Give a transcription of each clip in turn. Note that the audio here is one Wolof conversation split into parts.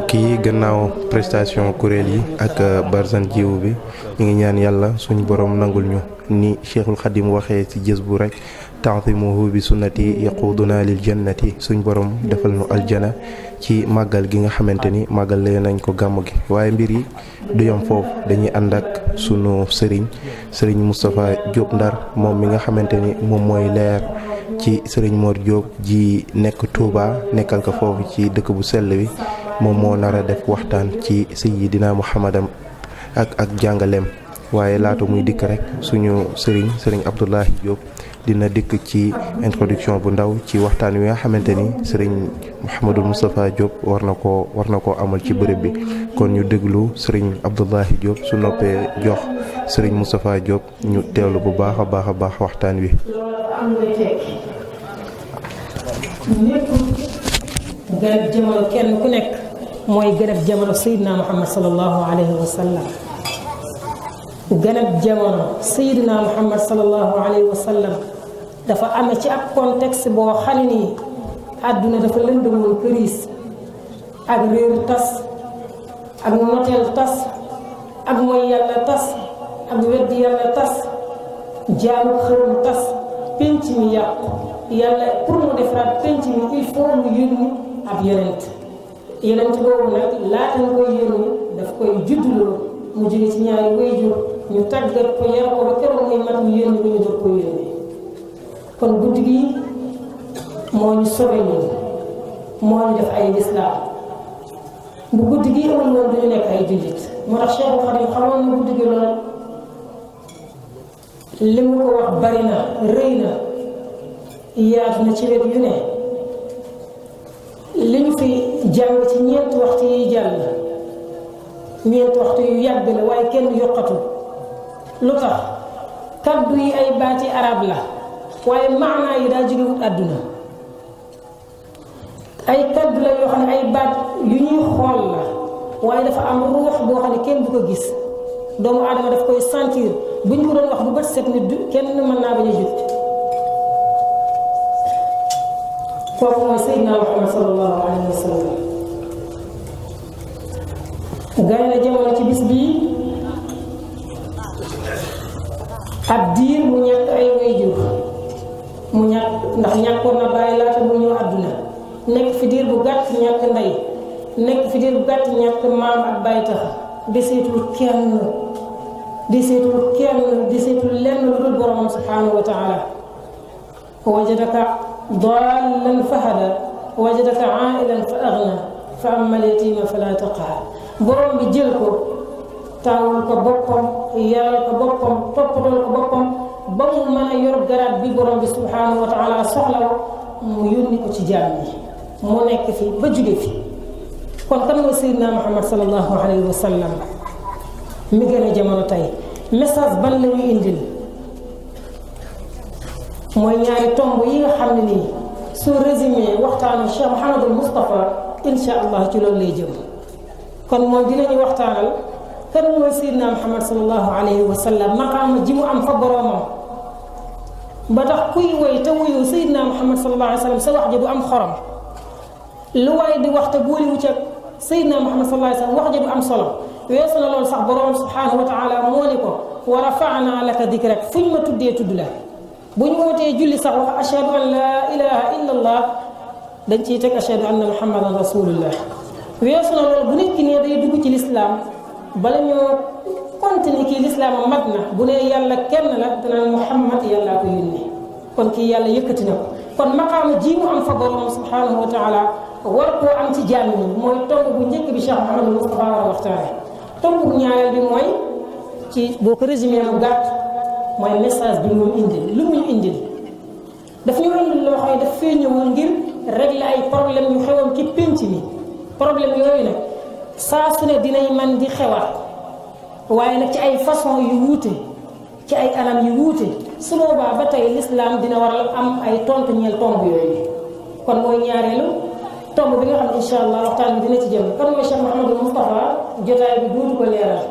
mbokk yi gannaaw prestation kuréel yi ak barzan jiwu bi ñu ngi ñaan yàlla suñu borom nangul ñu ni Cheikhul Khadim waxee ci jës bu rek ta'zimuhu bi sunnati yaquduna lil jannati suñ borom defal nu aljana ci màggal gi nga xamante ni màggal lee nañ ko gàmm gi waaye mbir yi du yom foofu dañuy ànd ak sunu sëriñ Moustapha Diop Ndar moom mi nga xamante ni moom mooy leer ci sëriñ Mor Diop ji nekk Touba nekkal ko foofu ci dëkk bu sell bi moom moo nar a def waxtaan ci Sayyidina Muhammadam ak jàngaleem waaye laata muy dikk rek suñu sëriñ Abdoulahi Diop dina dikk ci introduction bu ndaw ci waxtaan wi nga xamante ni sëriñ Mouhamadou Moustapha Diop war na koo amal ci bërëb bi kon ñu déglu sëriñ Abdoulahi Diop su noppee jox sëriñ Moustapha Diop ñu teewlu bu baax a baax waxtaan wi. garab jamono kenn ku nekk mooy garab jamono Seydina Muhammad sallallahu alayhi wa sallam garab jamono Seydina Muhammad sallallahu alayhi wa sallam dafa amee ci ab contexte boo xam ne nii àdduna dafa lëndëmoon këriis ak réer tas ak noteel tas ak mooy yàlla tas ak weddi yàlla tas jaamu xërëm tas penc mi yàqu yàlla pour mu defaraat penc mi il faut mu yónni ab yonent boobu nag laata nga koy yónni daf koy judduloo mu jóge ci ñaari waajur ñu tàggat ko yar ko ba keroog muy mat mu yónni ba ñu doog ko yónni kon guddi gi moo ñu sobe ñun moo ñu def ay lislaam bu guddi gi amul woon duñu nekk ay jullit moo tax Cheikhul Khadim xamoon na guddi gi lool li mu ko wax bari na rëy na yaatu na ci wet yu ne li ñu fi jàng ci ñeenti waxtu yi jàll ñeenti waxtu yu yàgg la waaye kenn yokkatu lu tax kaddu yi ay baati arab la waaye maanaa yi daa jógewut àdduna ay kaddu la yoo xam ne ay baat yu ñuy xool la waaye dafa am ruux boo xam ne kenn du ko gis doomu aadama daf koy sentir bu ñu ko doon wax bu bët set nit kenn mën naa bañ a jut kooku mooy Seydina Muhammad sallallahu alayhi wa sallam gane na jamono ci bis bii ab diir mu ñàkk ay waajur mu ñàkk ndax ñàkkoon na bàyyi laata bu ñëw àdduna nekk fi diir bu gàtt ñàkk ndey nekk fi diir bu gàtt ñàkk maam ak bàyyi tax deseetul lenn lu dul boromam subhanahu wa taala wajadaka daallan fahada wajadaka aailan fa agna fa amma al-yatiima fala taqhar borom bi jël ko taawul ko boppam yaral ko boppam toppatoo ko boppam ba mu mën a yor garaat bi borom bi subhanahu wa taala soxla mu yónni ko ci jaam yi mu nekk fi ba jóge fi kon kan mooy Seydina Muhammad sallallahu alayhi wa sallam mi gën a jamono tey message ban la ñuy indil mooy ñaari tomb yi nga xam ne nii su résumé waxtaanu Cheikh Mouhamadul Moustapha insha allah ci loolu lay jëm kon moom dinañu waxtaanal kan mooy Seydina Muhammad sallallahu alayhi wa sallam maqaama ji mu am fa boroomam ba tax kuy woy te wuyu Seydina Muhammad sallallahu alayhi wa sallam sa wax ji du am xorom lu waaye di wax te booliwu ca Seydina Muhammad sallallahu alayhi wa sallam wax ji du am solo weesu na loolu sax boroom subhanahu wa taala moo ni ko wa rafa'na laka dikrak fu ñu ma tuddee tudd la bu ñu wootee julli sax wax ashhadu an laa ilaha illa allah dañ ciy teg ashhadu anna muhammadan rasulullah weesu na loolu bu nit ki ne day dugg ci lislaam bala ñoo continuer kii lislaam mat na bu ne yàlla kenn la danaan muhammad yàllaa ko yónni kon kii yàlla yëkkati na ko kon maqaama ji mu am fa borom subhanahu wa taala war koo am ci jaam ñi mooy tomb bu njëkk bi Cheikh Mouhamadou Moustapha war a waxtaane tomb bu ñaareel bi mooy ci boo ko résumé mu gàtt mooy message bi mu indil lu muy indil daf ñoo indil loo xam ne daf fee ñëwoon ngir régler ay problème yu xewoon ci pénc mi problème yooyu nag saa su ne dinañ man di xewaat waaye nag ci ay façon yu wuute ci ay anam yu wuute su boobaa ba tey l'islam dina war a am ay tontu ñeel tomb yooyu kon mooy ñaareelu tomb bi nga xam ne incha allah waxtaan bi dina ci jëm kan mooy Cheikh Mouhamadou Moustapha jotaay bi duutu ko leeral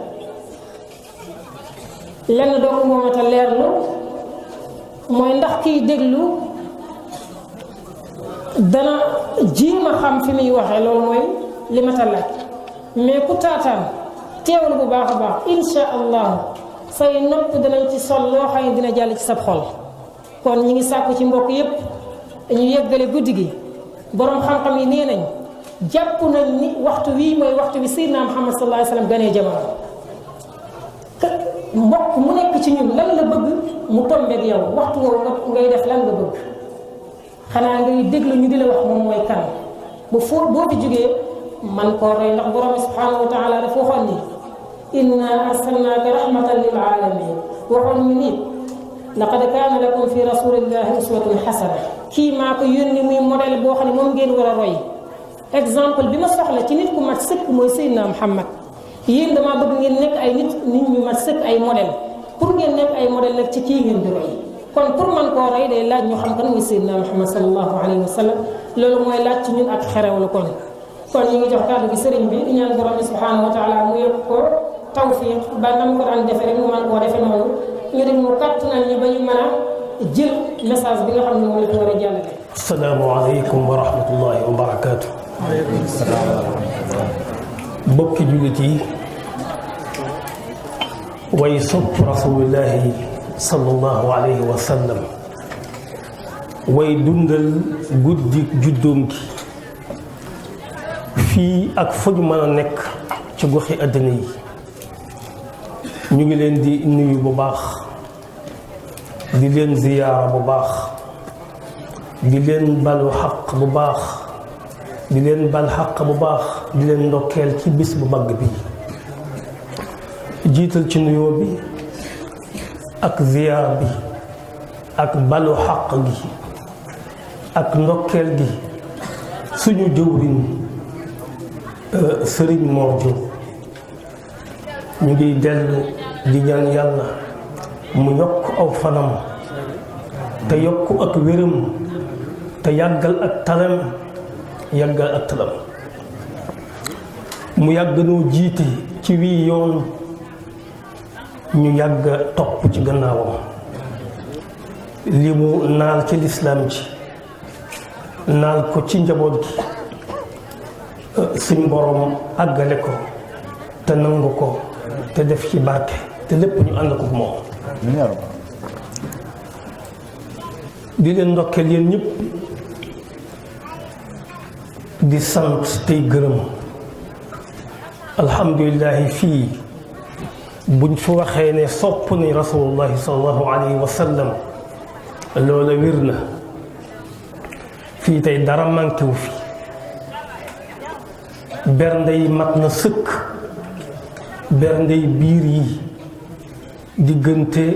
lenn doomu moomata leerlu mooy ndax kiy déglu dana jéem a xam fi muy waxee loolu mooy li ma ta laaj mais ku taataan teewlu bu baax a baax insha allah say nopp danañ ci sol loo xam ne dina jàll ci sab xol. kon ñi ngi sàkku ci mbokk yépp ñu yeggale guddi gi borom xam-xam yi nee nañ jàpp nañ ni waxtu wii mooy waxtu bi Seydina Muhammad sallallahu alayhi wa sallam ganee jamono. mbokk mu nekk ci ñun lan la bëgg mu tombeeg yow waxtu woowu ngay def lan nga bëgg xanaa ngay déglu ñu di la wax moom mooy kan ba foo boo fi jógee man koo roy ndax borom subhanahu wa taala dafa waxoon ni inna arsalnaaka rahmatan lil alamin waxoon ñu ni laqad kaana lakum fi rasulillahi uswatun xasana kii maa ko yónni muy modèle boo xam ne moom ngeen war a roy exemple bi ma soxla ci nit ku mat sëkk mooy Seydina Muhammad yéen damaa bëgg ngeen nekk ay nit ñu mat sëkk ay modèle pour ngeen nekk ay modèle nag ci kii ngeen di roy kon pour man koo roy day laaj ñu xam kan muy Seydina Muhammad sallallahu alayhi wa sallam loolu mooy laaj ci ñun ak xerewlu kon ñu ngi jox kàddu gi sëriñ bi di ñaan borom bi subhanahu wa taala mu yokk ko tawfiq ba nam ko daan defee rek mu man koo defee noonu ñu dem mu kàttanal ñi ba ñu mën a jël message bi nga xam ne moom la ñu war a jàllale. asalaamaaleykum wa rahmatullahi wa barakaatu. mbokki jullit yi way sopp rasulillahi sallallahu alayhi wa sallam way dundal guddi juddoom gi fii ak fu ñu mën a nekk ci goxi àddina yi ñu ngi leen di nuyu bu baax di leen ziyaara bu baax di leen balu xaq bu baax di leen bal xaq bu baax di leen ndokkeel ci bis bu mag bi jiital ci nuyoo bi ak ziyaar bi ak balu xaq gi ak ndokkeel gi suñu jëwriñ sëriñ Mor Diop ñu ngi dellu di ñaan yàlla mu yokk aw fanam te yokk ak wéram te yàggal ak talam mu yàgg noo jiite ci wii yoon ñu yàgg topp ci gannaawam li mu naal ci lislaam ji naal ko ci njaboot gi suñ borom àggale ko te nangu ko te def ci barke te lépp ñu ànd ko moom di leen ndokkeel yéen ñëpp di sant tey gërëm alhamdulillahi fii buñ fi waxee ne sopp ni rasulullahi sallallahu alayhi wa sallam loola wér na fii tey dara manqué wu fi bernde yi mat na sëkk bernde yi biir yi diggante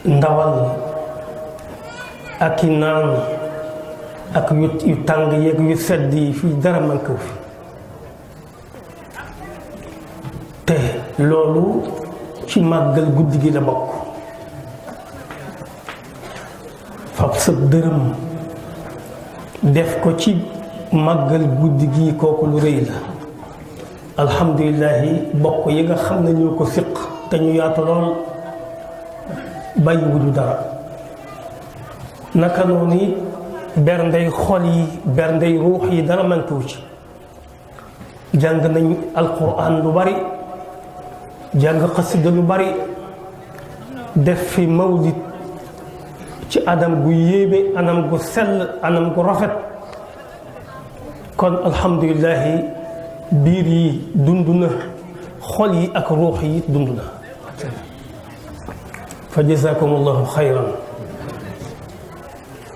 ndawal ak i naan ak yu tàng yeeg yu sedd yi fii dara manqué wu fi te loolu ci màggal guddi gi la bokk fab sa dërëm def ko ci màggal guddi gi kooku lu rëy la alhamdulilahi bokk yi nga xam ne ñoo ko fiq te ñu yaatu lool bàyyi wuñu dara naka noonu it berndey xol yi berndey ruux yi dara mantuwu ci jàng nañ alquran lu bari jàng xasida lu bari def fi mawlid ci anam gu yéeme anam gu sell anam gu rafet kon alhamdulilahi biir yi dund na xol yi ak ruux yi dund na fa jazakum allahu xayran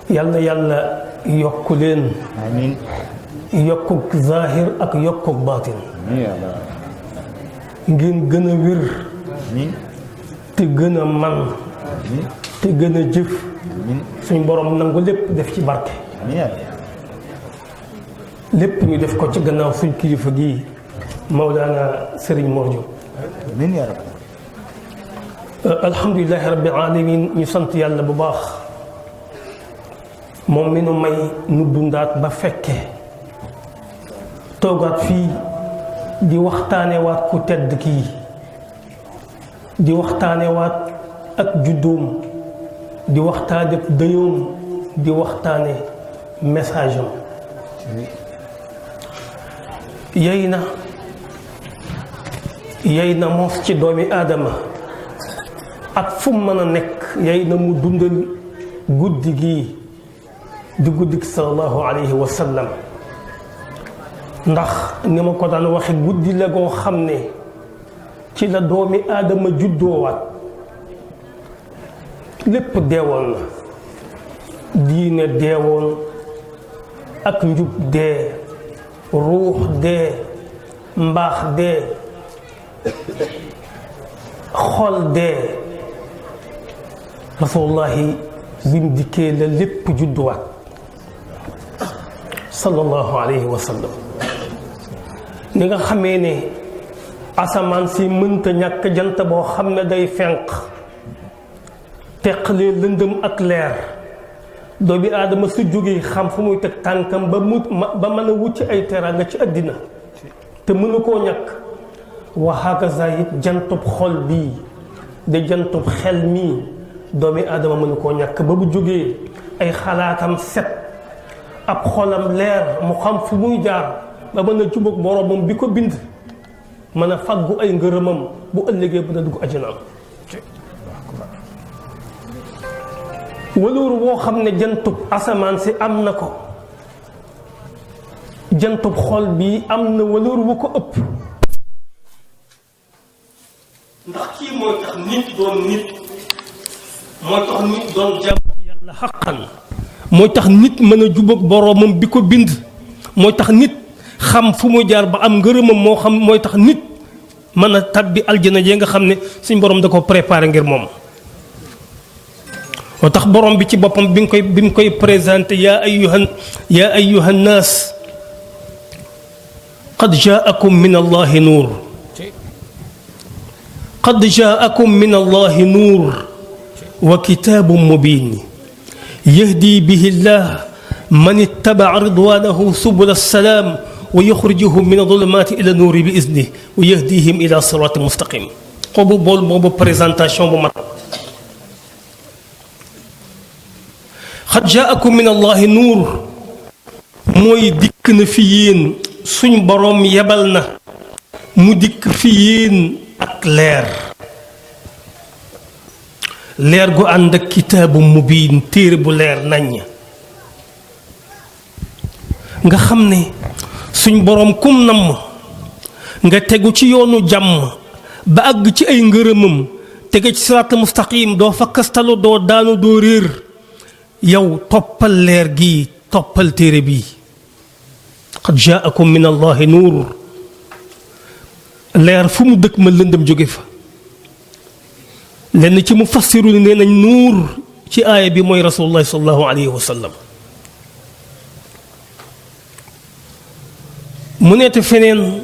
yàlla yàlla yokk leen amiin yokkuk zahir ak yokkuk baatin ngeen gën a wér te gën a man te gën a jëf suñ borom nangu lépp def ci barke lépp ñu def ko ci gannaaw suñ kilifa gi Mawlana Serigne Mor Diop alhamdulilahi rabbil alamin ñu sant yàlla bu baax moom mi nu may nu dundaat ba fekke toogaat fii di waxtaane waat ku tedd kii di waxtaane waat ak juddoom di waxtaane dëyoom di waxtaane message am yey na moos ci doomi aadama ak fu mu mën a nekk yey na mu dundal guddi gii di guddi gi sallallahu alayhi wa sallam ndax ni ma ko daan waxe guddi la goo xam ne ci la doomi aadama juddoowaat lépp deewoon na diine deewoon ak njub dee ruux dee mbaax dee xol dee rasulullahi bim dikkee la lépp judduwaat sallallahu alayhi wa sallam ni nga xamee ne asamaan si mënta ñàkk jant boo xam ne day fenq teqalee lëndëm ak leer doomi aadama su jógee xam fu muy teg tànkam ba mën a wucc ay teraanga ci àddina te mënu koo ñàkk wa hakaza it jantub xol bii de jantub xel mii doomi aadama mënu koo ñàkk ba bu jógee ay xalaatam set ab xolam leer mu xam fu muy jaar ba mën a jubóog boroomam bi ko bind mën a faggu ay ngërëmam bu ëllëgee mën a dugg ajanaam waloor woo xam ne jantub asamaan si am na ko jantub xol bi am na waloor wu ko ëpp ndax kii mooy tax nit doon nit mooy tax nit doon jàmm yàlla xaqan mooy tax nit mën a jubóog boroomam bi ko bind mooy tax nit xam fu mu jaar ba am ngërëmam moo xam mooy tax nit mën a tabbi aljana jee nga xam ne suñ borom da ko préparé ngir moom moo tax borom bi ci boppam bi mu koy présenté yaa ayyuha nnaas qad jaakum min allahi nuur qad jaakum min allahi nuur wa kitaabun mubiin yahdi bihi llah man ittaba'a ridwaanahu subula salaam wa yuxrijuhum min adulumaati ila nuuri bi iznihi wa yahdihim ila siraatin mustaqim xobu bool boobu présentation bu mat xad jaakum min allahi nuur mooy dikk na fi yéen suñ boroom yebal na mu dikk fi yéen ak leer leer gu ànd ak kitaabu mubiin téere bu leer naññ nga xam ne suñ boroom kum namm nga tegu ci yoonu jàmm ba àgg ci ay ngërëmam tege ci siraat mustaqim doo fakkastalu doo daanu doo réer yow toppal leer gi toppal téere bi qad jaakum min allahi nuur leer fu mu dëkk ma lëndëm jóge fa lenn ci mu fassiru ni nee nañ nuur ci aaya bi mooy rasulullahi sallallahu alayhi wa sallam mu neete feneen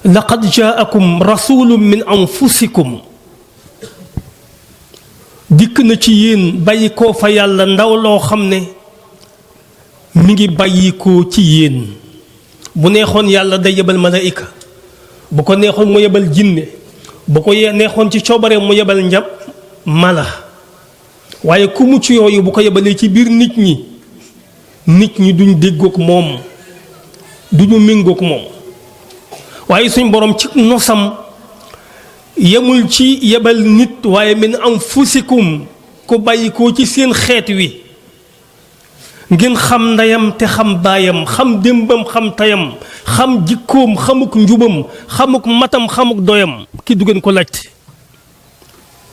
laqad jaakum rasulun min anfusikum dikk na ci yéen bàyyi koo fa yàlla ndaw loo xam ne mi ngi bàyyi koo ci yéen bu neexoon yàlla day yebal malaika bu ko neexoon mu yebal jinne bu ko neexoon ci coobare mu yebal njab mala waaye ku mucc yooyu bu ko yebalee ci biir nit ñi duñ déggook moom duñu méngook moom waaye suñ borom ci nosam yemul ci yebal nit waaye min anfusikum ku bàyyi koo ci seen xeet wi ngeen xam ndeyam te xam baayam xam démbam xam tayam xam jikkoom xamuk njubam xamuk matam xamuk doyam kii du ngeen ko laajte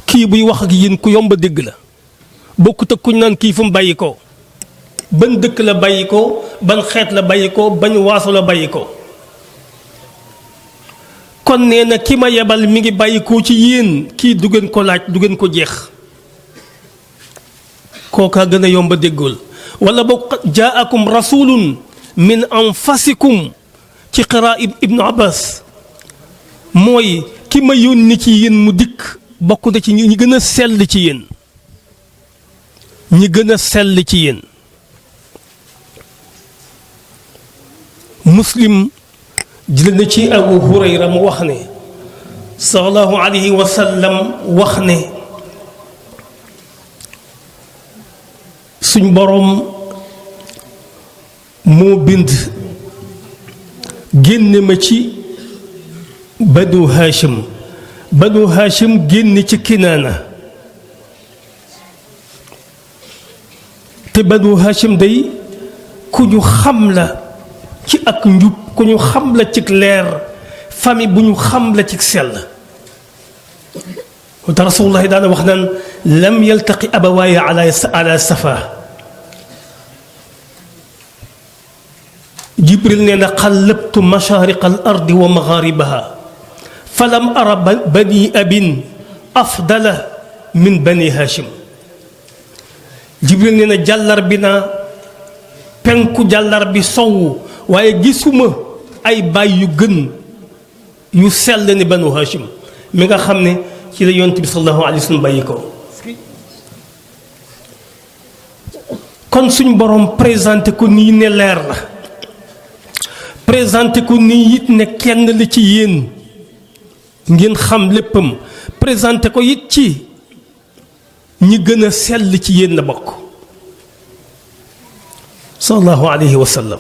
kii buy wax ak yéen ku yomb a dégg la bokkut ak kuñ naan kii fu mu bàyyi ko ban dëkk la bàyyi ko ban xeet la bàyyi ko bañ waaso la bàyyi ko kon nee na ki ma yebal mi ngi bàyyi ko ci yéen kii du ngeen ko laaj du ngeen ko jeex kookaa gën a yomb a déggul wala boog jaakum rasulun min anfasikum ci qiraa ibnu abbas mooy ki ma yónni ci yéen mu dikk bokk na ci ñi gën a sell ci yéen ñi gën a sell ci yéen muslim jël na ci abu hurayra mu wax ne sallallahu alayhi wa sallam wax ne suñ boroom moo bind génne ma ci banu Hachim génn ci Kinaana te banu Hachim day ku ñu xam la ci ak njub ku ñu xam la ci leer famille bu ñu xam la ci sell te Rasulullah daana wax naan lam yaltaqi abawaaya ala safa Jibril nee na xallabtu mashariqa al ardi wa magharibaha falam ara bani abin afdala min bani Hachim Jibril nee na jàllar bi naa penku jàllar bi sowu waaye gisuma ay baay yu gën yu sell ni banu Hachim mi nga xam ne ci la yonent bi sallallahu alayhi wa sallam bàyyi ko kon suñ borom présenté ko nii ne leer la présenté ko nii it ne kenn la ci yéen ngeen xam léppam présenté ko it ci ñi gën a sell ci yéen la bokk sallallahu alayhi wa sallam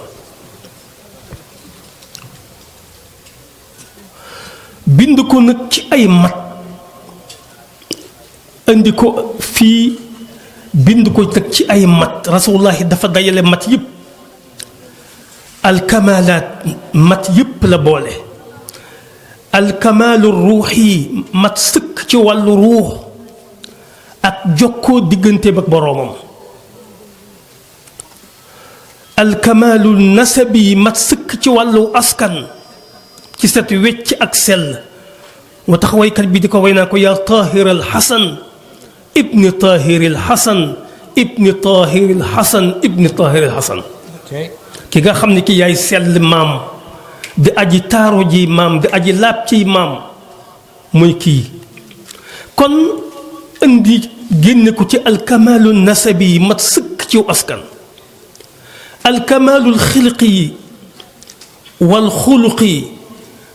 bind ko nag ci ay mat indi ko fii bind ko nag ci ay mat rasulullahi dafa dajale mat yëpp alkamalaat mat yëpp la boole alkamaalu ruuxi mat sëkk ci wàllu ruux ak jokkoo digganteem ak boroomam alkamaalu nasabi mat sëkk ci wàllu askan ci set wecc ak sell moo tax waykat bi di ko way naa ko yaa tahir alxasan ibni tahir alxasan ibni tahir alxasan ibni tahir alxasan ki nga xam ne ki yaay sell maam di aji taaru ji maam di aji laab ciy maam muy kii kon indi génne ko ci alkamaalu nasabi mat sëkk ciw askan alkamaalul xilqi wal xuluqi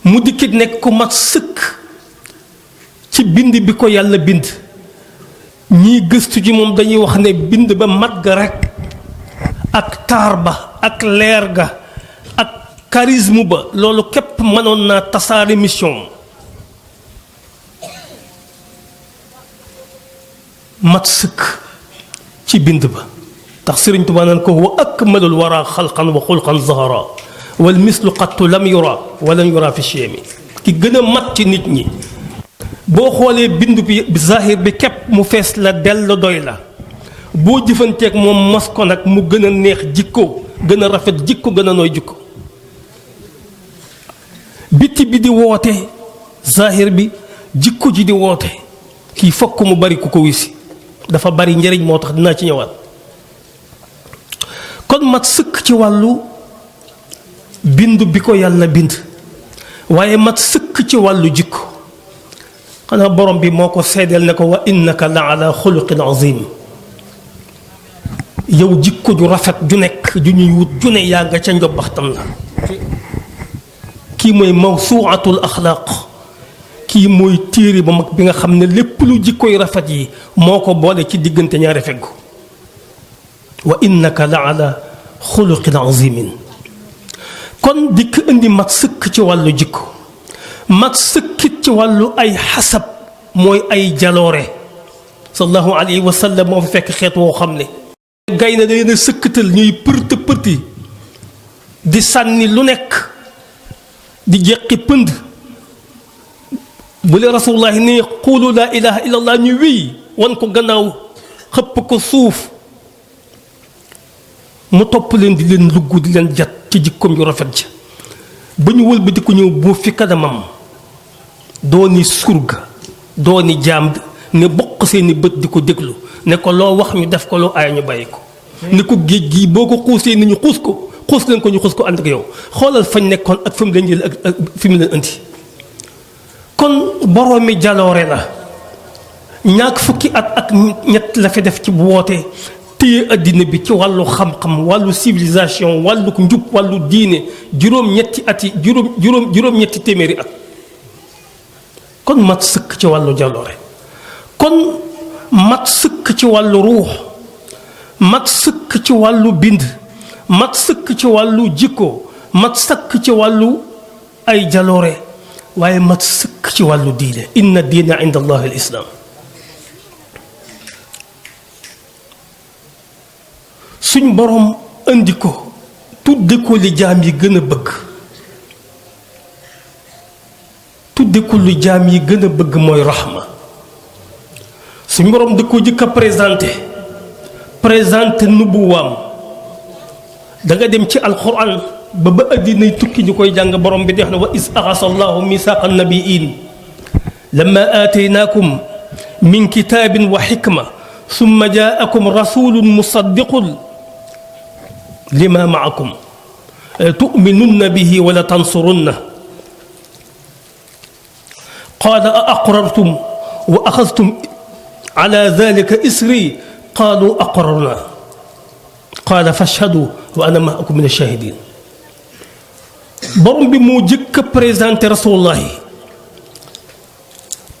mu dikkit nekk ku mat sëkk ci bind bi ko yàlla bind ñii gëstu ci moom dañuy wax ne bind ba mat ga rekk ak taar ba ak leer ga ak charisme ba loolu képp mënoon naa tasaare mission mat sëkk ci bind ba tax Sëriñ Tuubaa naan ko wa akmalul wara xalqan wa xulqan zahara wal mislu qattu lam yura walam yura fi chemi ki gën a mat ci nit ñi boo xoolee bind bi zahir bi képp mu fees la dell doy la boo jëfanteeg moom mos ko nag mu gën a neex jikko gën a rafet jikko gën a nooy jikko bitti bi di woote zahir bi jikko ji di woote kii fokk mu bari ku ko wisi dafa bari njëriñ moo tax dinaa ci ñëwaat kon mat sëkk ci wàllu bind bi ko yàlla bind waaye mat sëkk ci wàllu jikko xanaa borom bi moo ko seedeel ne ko wa innaka la ala xuluqin azim yow jikko ju rafet ju nekk ju ñuy wut ju ne yaa nga ca njobbaxtam la kii mooy mawsuuatul axlaaq kii mooy téere ba mag bi nga xam ne lépp lu jikkoy rafet yi moo ko boole ci diggante ñaari feggu wa innaka la ala xuluqin azimin kon dikk indi mat sëkk ci wàllu jikko mat sëkkit ci wàllu ay xasab mooy ay jaloore sallallahu alayhi wa sallam moo fi fekk xeet woo xam ne gay na day na sëkkatal ñuy përti përti di sànni lu nekk di jeqi pënd bu leen rasulullahi ne quulu laa ilaha illa allah ñu wéy wan ko gannaaw xëpp ko suuf mu topp leen di leen lugg di leen jat ci jikkoom yu rafet ja ba ñu wëlbati ko ñëw boo fi kanamam dooni surga dooni jaam ne bokk seeni bët di ko déglu ne ko loo wax ñu def ko loo aaya ñu bàyyi ko ne ko géej gii boo ko xuusee ni ñu xuus ko xuus leen ko ñu xuus ko ànd ak yow xoolal fañ nekkoon ak fi mu leen jël ak fi mu leen indi kon boroomi jaloore la ñaak fukki at ak ñett la fi def ci woote téye addina bi ci wàllu xam-xam wàllu civilisation wàllu njub wàllu diine juróom-ñetti at yi juróom-ñetti téeméeri at kon mat sëkk ci wàllu jaloore kon mat sëkk ci wàllu ruux mat sëkk ci wàllu bind mat sëkk ci wàllu jikko mat sëkk ci wàllu ay jaloore waaye mat sëkk ci wàllu diine inna diina inda allahi al islam suñ borom andi ko tudde ko li jaam yi gën a bëgg tudde ko li jaam yi gën a bëgg mooy rahma suñ borom da ko jëkk a présenté nubuwaam da nga dem ci alquran ba addinay tukki ñu koy jàng borom bi dex na wa is axasa allahu misaqa nabiin lama aataynakum min kitabin wa xikma summa jaakum rasulun musaddiqun lima maakum tuminunna bihi wala tansurunna qaala a aqrartum wa axastum ala dalika isri qaalu aqrarna qaala fashhadu wa ana maakum min alshahidin borom bi moo jëkk a présenté rasulullahi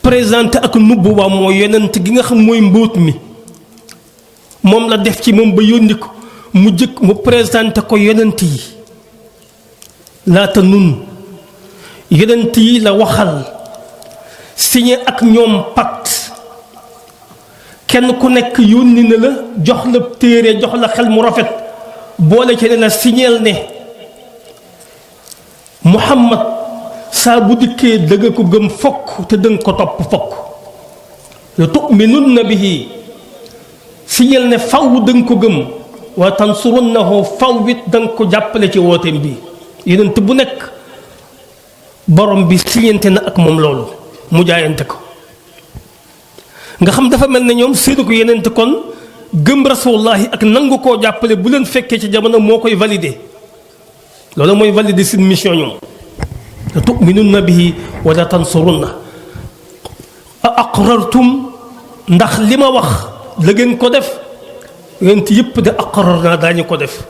présenté ak nubuwa mooy yonent gi nga xam mooy mbóot mi moom la def ci moom ba yónni ko mu jëkk mu présenté ko yonent yi laata nun yonent yi la waxal signé ak ñoom pacte kenn ku nekk yónni na la jox la téere jox la xel mu rafet boole ci ne la signeel ne Muhammad saa bu dikkee dëgg ko gëm fokk te dëng ko topp fokk la tu'minunna bihi signeel ne faw dëng ko gëm wa tansurunnahu faw it danga ko jàppale ci wooteem bi yonent bu nekk borom bi siñente na ak moom loolu mu jaayante ko nga xam dafa mel ne ñoom séedu ko yonent kon gëm rasulullahi ak nangu koo jàppale bu leen fekkee ci jamono moo koy validé loolu mooy validé seen mission ñoom la tu'minunna bihi wala tansurunna a aqrartum ndax li ma wax la ngeen ko def yonent yëpp de aqrar naa daañu ko def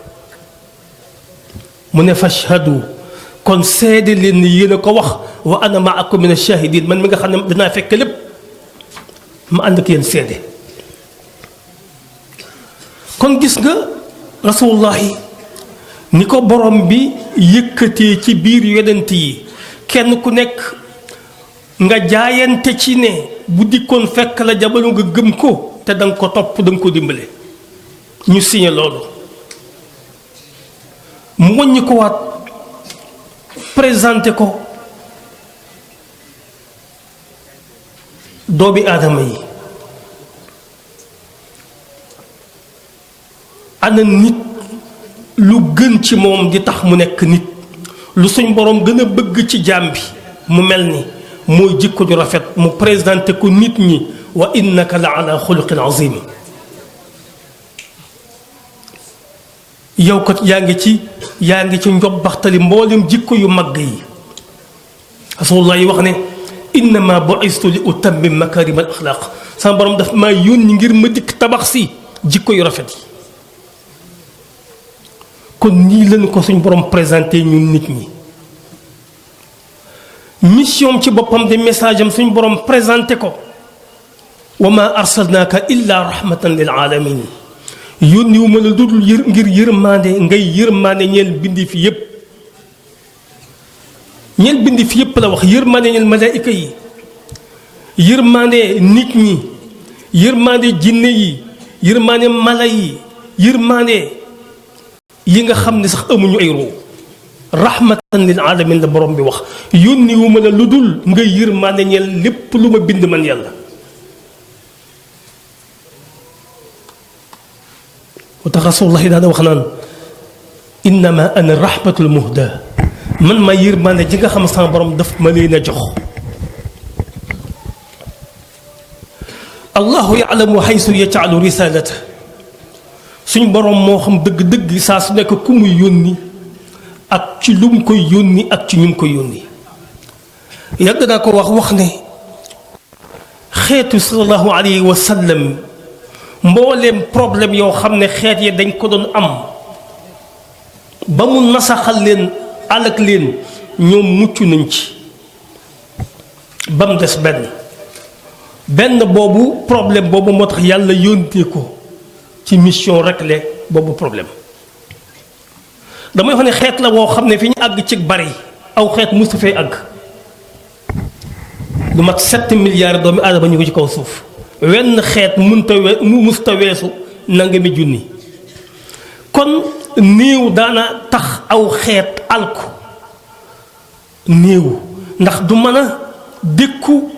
mu ne fashhadu kon seede leen ni yéen a ko wax wa ana maakum min ash-shahidin man mi nga xam ne danaa fekk lépp ma ànd ak yéen seede kon gis nga rasulullahi ni ko borom bi yëkkatee ci biir yonent yi kenn ku nekk nga jaayante ci ne bu dikkoon fekk la jabalu nga gëm ko te danga ko topp danga ko dimbale ñu signé loolu mu wàññi ko waat présenté ko doomi aadama yi ana nit lu gën ci moom di tax mu nekk nit lu suñ borom gën a bëgg ci jaam bi mu mel ni mooy jikko ju rafet mu présenté ko nit ñi wa innaka la ala xuluqin azim yow kat yaa ngi ci njobbaxtali mboolem jikko yu màgg yi rasulullah yi wax ne innama bu'istu li utammim makarim al axlaq sama borom daf maa yónni ngir ma dikk tabax si jikko yu rafet yi kon nii lañu ko suñ borom présenté ñun nit ñi mission ci boppam de message am suñ borom présenté ko wa ma arsalnaaka illa rahmatan lil alamin yónni wu ma la dudul ngir yërmande ngay yërmande ñeel bindi fi yépp ñeel bindi fi yépp la wax yërmande ñeel malaayika yi yërmande nit ñi yërmande jinne yi yërmande mala yi yërmande yi nga xam ne sax amuñu ay ruu rahmatan lil alamin la borom bi wax yónni wu ma la lu dul ngay yërmande ñeel lépp lu ma bind man yàlla wa tax rasulullahi daana wax naan innama ana rahmatul muhda man ma yërmande ji nga xam sama borom daf ma leen a jox allahu ya'lamu haysu yaj'alu risalata suñ borom moo xam dëgg-dëgg saa su nekk ku muy yónni ak ci lu mu koy yónni ak ci ñu mu koy yónni yàgg naa ko wax ne xeetu sallallahu alayhi wa sallam mbooleem problème yoo xam ne xeet yi dañ ko doon am ba mu nasaxal leen alak leen ñoom mucc nañ ci ba mu des benn boobu problème boobu moo tax yàlla yónnee ko ci mission réglé boobu problème damay wax ne xeet la woo xam ne fi ñu àgg ci bari aw xeet musu fee àgg lu mat 7 milliards doomi aadama ñu ko ci kaw suuf wenn xeet musta weesu nangami junni kon néew daana tax aw xeet alku néew ndax du mën a dékku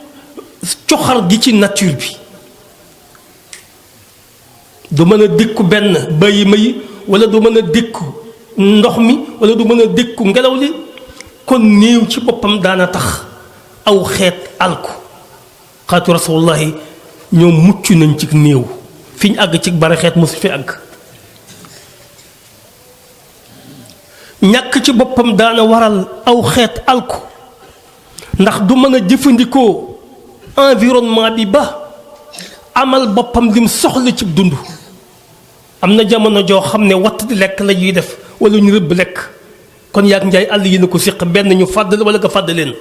coxar gi ci nature bi du mën a dékku benn bàyyi may wala du mën a dékku ndox mi wala du mën a dékku ngelaw li kon néew ci boppam daana tax aw xeet alku xaatu rasulullahi ñoom mucc nañ ci néew fi ñu àgg ci bari xeet mosu fi àgg ñàkk ci boppam daana waral aw xeet alku ndax du mën a jëfandikoo environnement bi ba amal boppam lim soxla ci dund am na jamono joo xam ne watt di lekk la ñuy def wala ñu rëbb lekk kon yaag njaay àll yi na ko siq benn ñu fàdd wala nga fàdd leen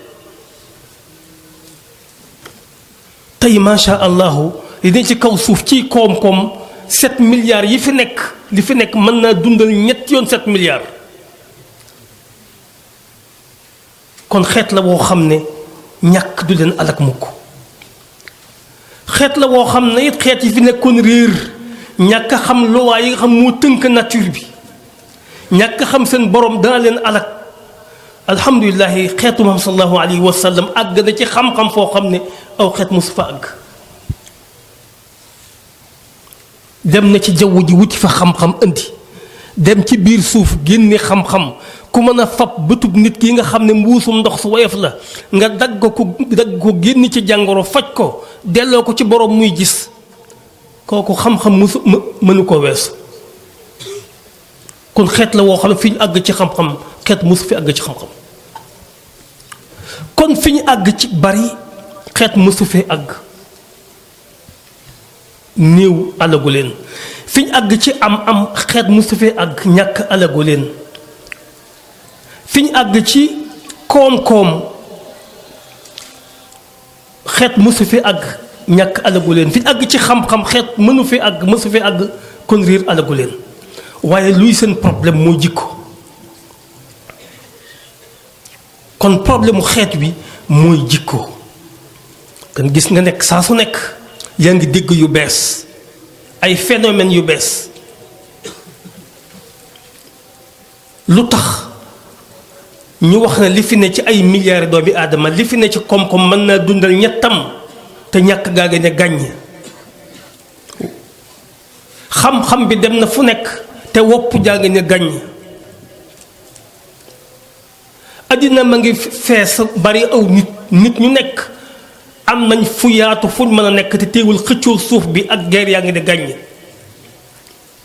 tey macha allahu li ne ci kaw suuf ci koom-koom 7 milliards yi fi nekk li fi nekk mën naa dundal ñetti yoon 7 milliards kon xeet la woo xam ne ñàkk du leen alak mukk xeet la woo xam ne it xeet yi fi nekkoon réer ñàkk a xam loi yi nga xam moo tënk nature bi ñàkk a xam seen borom dana leen alak alhamdulilahi xeetu Muhammad sallallahu alayhi wa sallam àgg na ci xam-xam foo xam ne aw xeet mosu fa àgg dem na ci jaww ji wuti fa xam-xam indi dem ci biir suuf génne xam-xam ku mën a fab bëtub nit ki nga xam ne mbuusum ndox su woyof la nga dagg ko génn ci jàngoro faj ko delloo ko ci borom muy gis kooku xam-xam musu mënu ko weesu kon xeet la woo xam ne fi ñu àgg ci xam-xam xeet musu fi àgg ci xam-xam kon fi ñu àgg ci bari xeet musu fee àgg néew alagu leen fi ñu àgg ci am xeet musu fee àgg ñàkk alagu leen fi ñu àgg ci koom-koom xeet mësu fi àgg ñàkk alagu leen fi ñu àgg ci xam-xam xeet mënu fi àgg mësu fi àgg kon riir alagu leen waaye luy seen problème mooy jikko kon problème mu xeet bi mooy jikko kon gis nga nekk saa su nekk yaa ngi dégg yu bees ay phénomènes yu bees lu tax ñu wax ne li fi ne ci ay milliards doomi aadama li fi ne ci koom-koom mën naa dundal ñettam te ñàkk gaa ngi ne gàññ xam-xam bi dem na fu nekk te wopp jaa ngi ne gàññ addina ma ngi fees bari aw nit ñu nekk am nañ fu yaatu fuñ mën a nekk te teewul xëccoo suuf bi ak guerre yaa ngi ne gàññ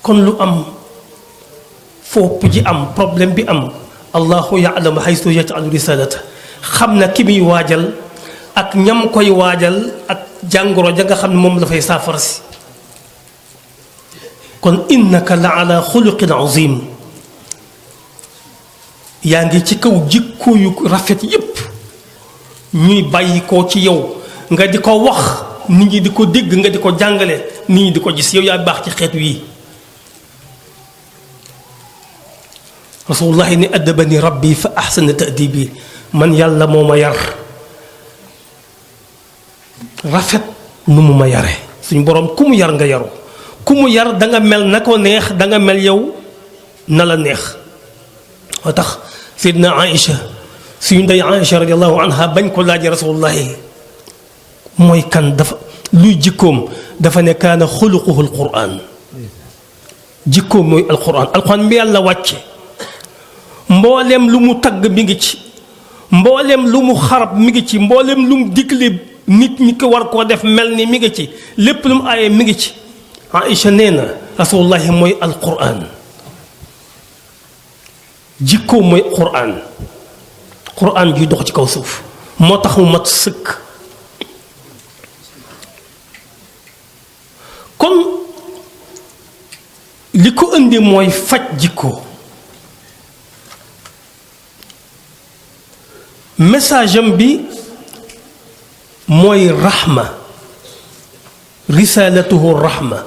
kon lu am fopp ji am problème bi am allahu yaalamu haysu yaj'alu risalata xam na ki muy waajal ak ñam koy waajal ak jàngoro ja nga xam ne moom dafay saafara si kon innaka la ala xuluqin azim yaa ngi ci kaw jikko yu rafet yépp ñuy bàyyi ko ci yow nga di ko wax nit ñi di ko dégg nga di ko jàngale nit ñi di ko gis yow yaa baax ci xeet wi rasulullahi ni addabani rabbi fa ahsana ta'dibi man yàlla moo ma yar rafet nu mu ma yare suñ boroom ku mu yar nga yaru ku mu yar da nga mel na ko neex da nga mel yow na la neex moo tax Seydina Aïcha suñu ndey Aïcha radiallahu anha bañ ko laaj rasulullahi mooy kan dafa luy jikkoom dafa ne kaana xuluquhu alquran jikkoom mooy alquran bi yàlla wàcce mboolem lu mu tagg mi ngi ci mboolem lu mu xarab mi ngi ci mboolem lu mu digle nit ñi ko war koo def mel ni mi ngi ci lépp lu mu aaye mi ngi ci Aïcha nee na rasulullahi mooy alquran jikkoom mooy quran juy dox ci kaw suuf moo tax mu mat sëkk kon li ko indi mooy faj jikko message am bi mooy rahma risalatuhu rahma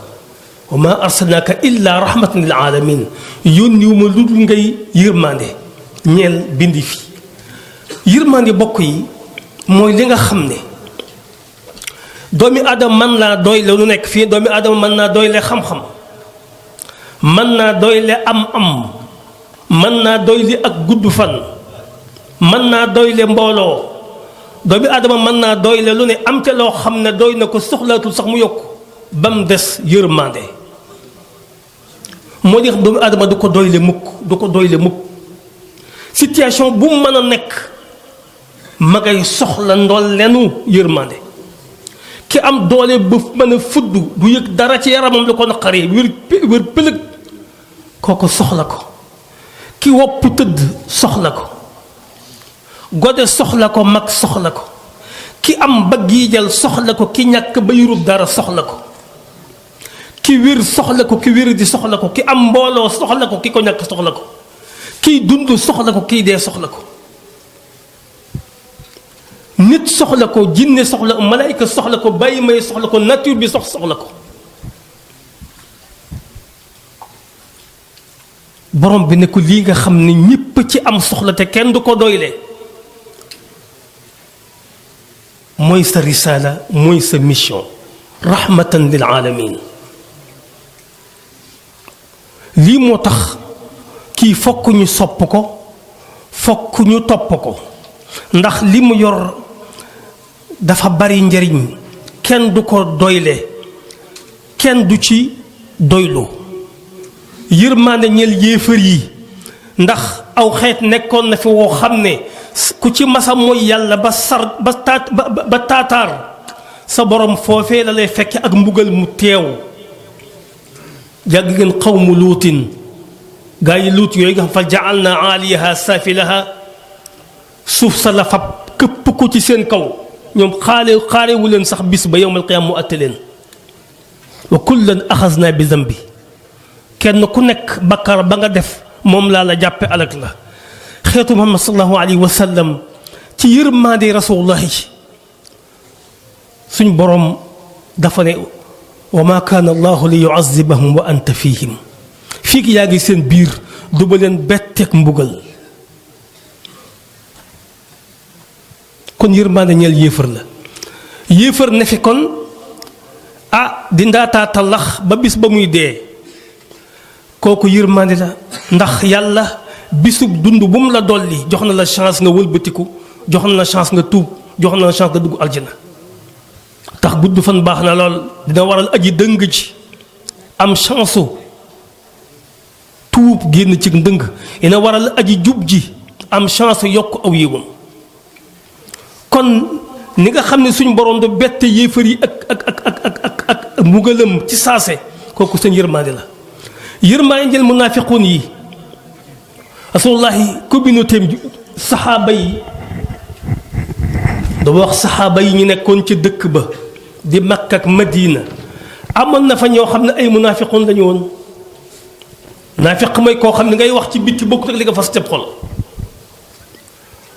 wa ma arsalnaaka illa rahmatan lil alamin yónni wu ma lu dul ngay yërmande ñeel bindi fi yërmande bokk yi mooy li nga xam ne doomi aadama mën naa doy le lu nekk fii doomi aadama mën naa doy le xam-xam mën naa doy le am-am mën naa doy li ak gudd fan mën naa doy le mbooloo doomi aadama mën naa doy le lu ne am ca loo xam ne doy na ko soxlaatul sax mu yokk ba mu des yërmande moo di doomu aadama du ko doyle mukk situation bu mu mën a nekk ma ngay soxla ndool lenu yërmande ki am doole ba mën a fudd du yëg dara ci yaramam lu ko naqaree wér pëlëg kooku soxla ko ki wopp tëdd soxla ko gode soxla ko mag soxla ko ki am ba giijal soxla ko ki ñàkk ba yurub dara soxla ko ki wér soxla ko ki wér di soxla ko ki am mbooloo soxla ko ki ko ñàkk soxla ko kiy dund soxla ko kiy dee soxla ko nit soxla ko jinne soxla ko malaayka soxla ko bàyyi may soxla ko nature bi soxla ko borom bi ne ko lii nga xam ne ñépp ci am soxla te kenn du ko doyle mooy sa risaala mooy sa mission rahmatan lil alamin lii moo tax kii fokk ñu sopp ko fokk ñu topp ko ndax li mu yor dafa bari njariñ kenn du ko doyle kenn du ci doylu yërmaande ñeel yéefar yi ndax aw xeet nekkoon na fi woo xam ne ku ci masa mooy yàlla ba taataar sa borom foofee la lay fekke ak mbugal mu teew jàgg ngeen xawmu luutin gaa yi luut yooyu nga xam fa jaal na aaliyaha saafilaha suuf sa la fab këpp ko ci seen kaw ñoom xaarewu leen sax bis ba yowmal qiyaama mu atte leen wa kullan axasna bi zambi kenn ku nekk bakkar ba nga def moom laa la jàppe alak la xeetu muhammad sallallahu alayhi wa sallam ci yërmaande rasulullahi suñ borom dafa ne wa ma kaana allahu li yuazibahum wa anta fihim fii ki yaa ngi seen biir du ba leen betteeg mbugal kon yërmaande ñeel yéefar la yéefar ne fi kon di ndaataa talax ba bis ba muy dee kooku yërmaande la ndax yàlla bisub dund bu mu la dolli jox na la chance nga wëlbatiku jox na la chance nga tuub jox na la chance nga dugg aljana tax gudd fan baax na lool dina waral aji dëng ci am chance tuub génn ci ndëng dina waral aji jub ji am chance yokk aw yiwam kon ni nga xam ne suñ borom du bette yéefar yi ak mbugalam ci saase kooku seen yërmaande la yërmaande njël munaafiquun yi rasulullahi communauté saxaaba yi da wax saxaaba yi ñu nekkoon ci dëkk ba di Makka ak Madina amoon na fa ñoo xam ne ay munaafiquun lañu woon naafiq mooy koo xam ne ngay wax ci bitti bokkut ak li nga fas teb xol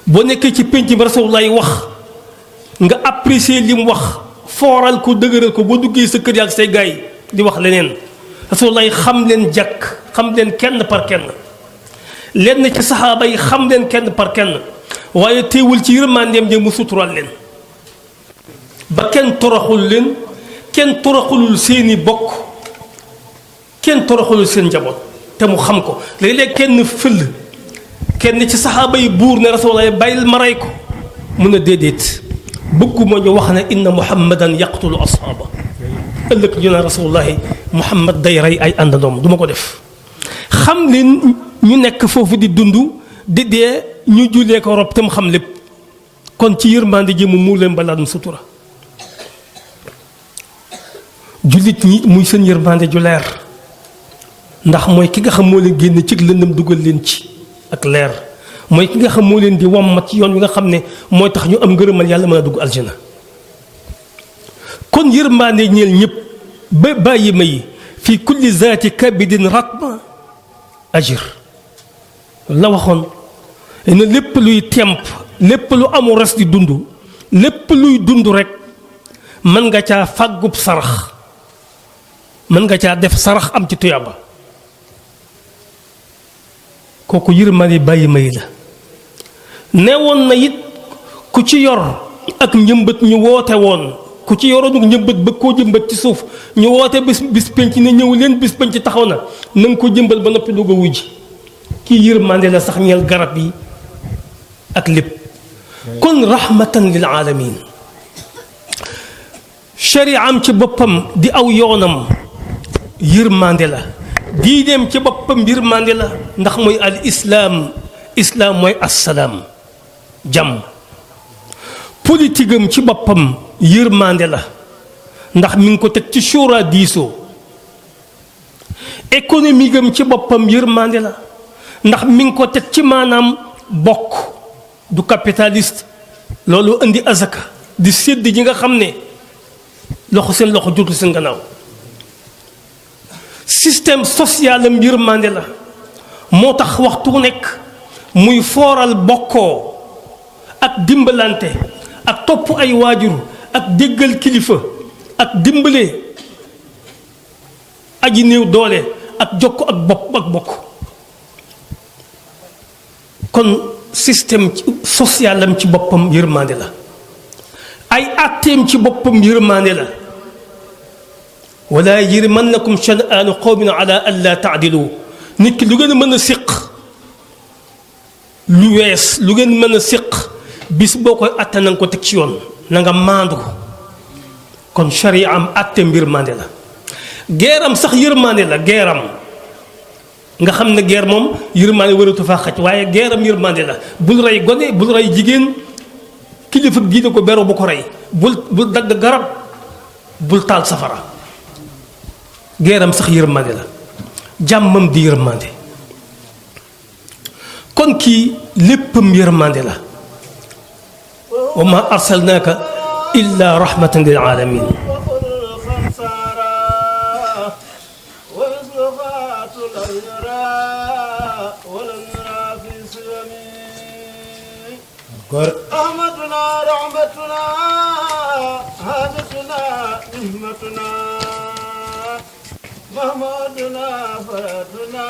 boo nekkee ci pénc bi rasulullahi wax nga apprécier li mu wax fooral ko dëgëral ko boo duggee sa kër yaak say gaay di wax leneen rasulullahi xam leen jàkk xam leen kenn par kenn lenn ci saxaaba yi xam leen kenn par kenn waaye teewul ci yërmandeem ja mu suturaal leen ba kenn toroxul leen kenn toroxulul seeni bokk kenn toroxulul seen njaboot te mu xam ko léeg-léeg kenn fël kenn ci saxaaba yi buur ne rasulullahi bàyyil ma rey ko mun a déedéet bëgguma ñu wax ne inna muhammadan yaqtulu ashaaba ëllëg ñu ne rasulullahi muhammad day rey ay àndandoom du ma ko def xam leen ñu nekk foofu di dund di dee ñu jullee ko rob te mu xam lépp kon ci yërmande ji mu muur leen balaa mu sutura jullit ñi muy seen yërmande ju leer ndax mooy ki nga xam moo leen génn ci lëndëm dugal leen ci ak leer mooy ki nga xam moo leen di wommat ci yoon wi nga xam ne mooy tax ñu am ngërëmal yàlla mën a dugg aljana kon yërmande ñeel ñëpp ba bàyyi may fi kulli zaati kabidin ratba ajir la waxoon ne lépp luy temp lépp lu amul res di dund lépp luy dund rek mën nga caa fàggub sarax mën nga caa def sarax am ci tuyaaba kooku yërmande bàyyi may la newoon na it ku ci yor ak njëmbat ñu woote woon ku ci yoroon njëmbat ba koo jëmbat ci suuf ñu woote bis penc ne ñëw leen bis penc taxaw na nga ko jëmbal ba noppi doog a wujj kii yërmande la sax ñeel garab yi ak lépp kon rahmatan lil alamin shari'am ci boppam di aw yoonam yërmande la diineem ci boppam yërmande la ndax mooy al islaam mooy assalaam jàmm politique am ci boppam yërmande la ndax mi ngi ko teg ci shura diisoo économique am ci boppam yërmande la ndax mi ngi ko teg ci maanaam bokk du capitaliste loolu indi azaka di sédd ji nga xam ne loxo seen loxo jotul seen gannaaw système social am yërmande la moo tax waxtu nekk muy fooral bokkoo ak dimbalante ak topp ay waajur ak déggal kilifa ak dimbale aji néew doole ak jokk ak bokk kon système social am ci boppam yërmande la ay atteem ci boppam yërmande la wala yajrimannakum shan'aanu qawmin ala an laa ta'dilu nit ki lu ngeen mën a séq lu wees lu ngeen mën a séq bis boo koy atte na nga ko teg ci yoon na nga maandu kon sharia am atteem yërmande la geeram sax yërmande la geeram nga xam ne geer moom yërmande waratu faa xaj waaye geeram yërmande la bul rey gone bul rey jigéen kilifa diine ko beru bu ko rey bul dagg garab bul taal safara geeram sax yërmande la jàmmam di yërmande kon kii léppam yërmande la wa ma arsalnaaka illa rahmatan lil alamin أحمدنا رحمتنا حاجتنا نهمتنا محمودنا فراتنا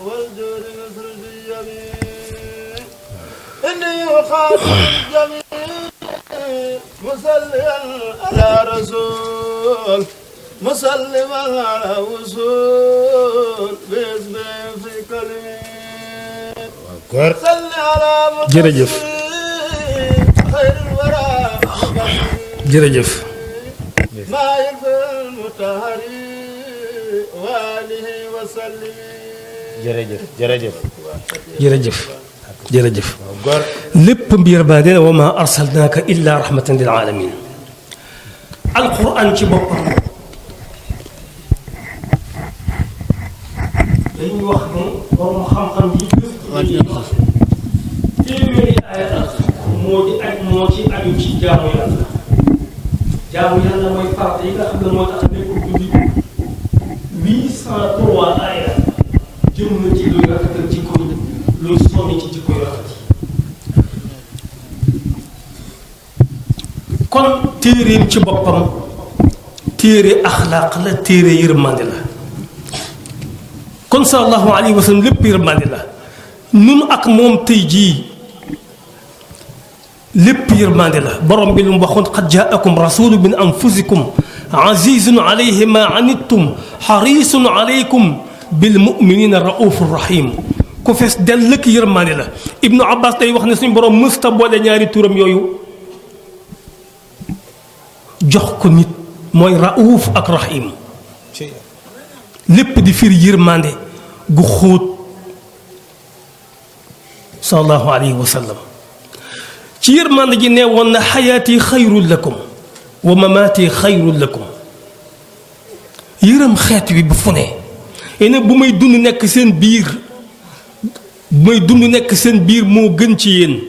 والجود نصر اليمين إني أخاف الجميع مسليا على رسول مسلما على وصول باسم في كلمه jërëjëf jërëjëf jërëjëf jërëjëf lépp mbir ba dina wa ma arsalnaaka illa rahmatan lil alamin alquran ci boppam dañuy wax ne borom xam-xam yi téeméeri aaya moo ci aju ci jaamu yàlla mooy farata yi nga xam ne moo tax nekk julli 803 aaya jëm na ci luy rafetal jikko yi luy sonni ci jikko yu rafet yi kon téeréem ci boppam téere axlaaq la téere yërmande la kon sallallahu alayhi wa sallam lépp yërmande la nun ak moom tey jii lépp yërmande la borom bi lu mu waxoon qad jaakum rasulun min anfusikum azizun alayhi ma anittum xarisun alaykum bil muminina raufur rahim ku fees dell lëkk yërmande la ibnu abbas day wax ne suñu borom mësta boole ñaari turam yooyu jox ko nit mooy rauf ak rahim lépp di firi yërmande gu xóot sallallahu alayhi wa sallam ci yërmande ji ne woon na xayaati xayrul lakum wa mamaati xayrul lakum yërëm xeet wi bu fu ne yéen bu may dund nekk seen biir moo gën ci yéen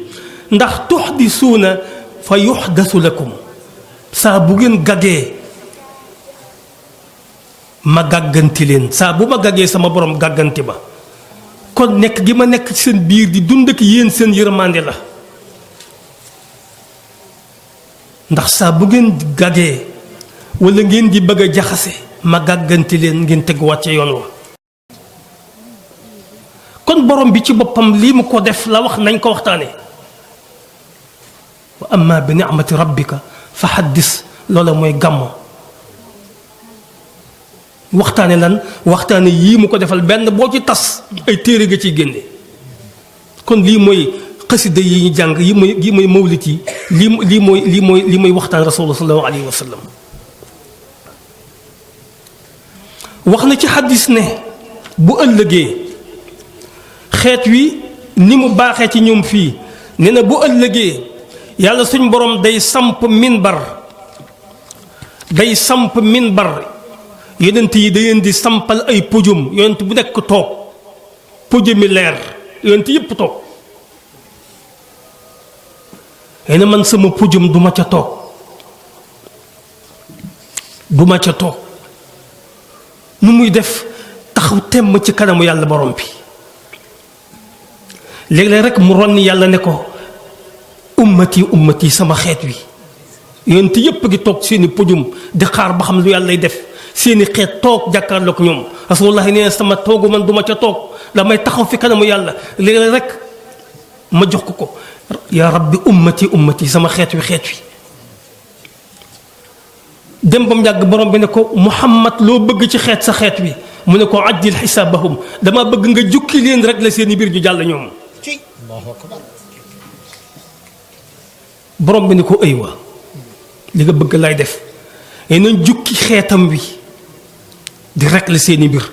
ndax tuxdisuuna fa yuxdasu lakum saa bu ngeen gaggee ma gàgganti leen saa bu ma gaggee sama borom gàgganti ba kon nekk gi ma nekk ci seen biir di dund ak yéen seen yërmande la ndax saa bu ngeen gaggee wala ngeen di bëgg a jaxase ma gàgganti leen ngeen teguwaat ca yoon wa kon borom bi ci boppam lii mu ko def la wax nañ ko waxtaane wa amma bi ni'mati rabbika fa haddis loola mooy gàmmo waxtaane lan waxtaane yii mu ko defal benn boo ci tas ay téere nga ciy génne kon lii mooy xasida yi ñu jàng yi mooy mawlit yi lii mooy waxtaan rasulullah sallallahu alayhi wa sallam wax na ci xaddis ne bu ëllëgee xeet wi ni mu baaxee ci ñoom fii nee na bu ëllëgee yàlla suñ borom day samp minbar yonent yi da leen di sampal ay podium yonent bu nekk toog podium mi leer yonent yépp toog nee na man sama podium duma ca toog nu muy def taxaw temm ci kanamu yàlla borom bi léeg-léeg rek mu ronni yàlla ne ko ummati sama xeet wi yonent yépp gi toog seeni podium di xaar ba xam lu yàlla lay def seeni xeet toog jàkkaarloog ñoom rasulullah nee na sama toogu man duma ca toog damay taxaw fi kanamu yàlla léeg-léeg rek ma jox ko yaa rabbi ummati sama xeet wi dem ba mu yàgg borom bi ne ko Muhammad loo bëgg ci sa xeet wi mu ne ko ajjil xisaabahum dama bëgg nga jukki leen rek la seeni biir ñu jàll ñoom borom bi ne ko aywa li nga bëgg lay def nañ jukki xeetam wi di rek la seeni mbir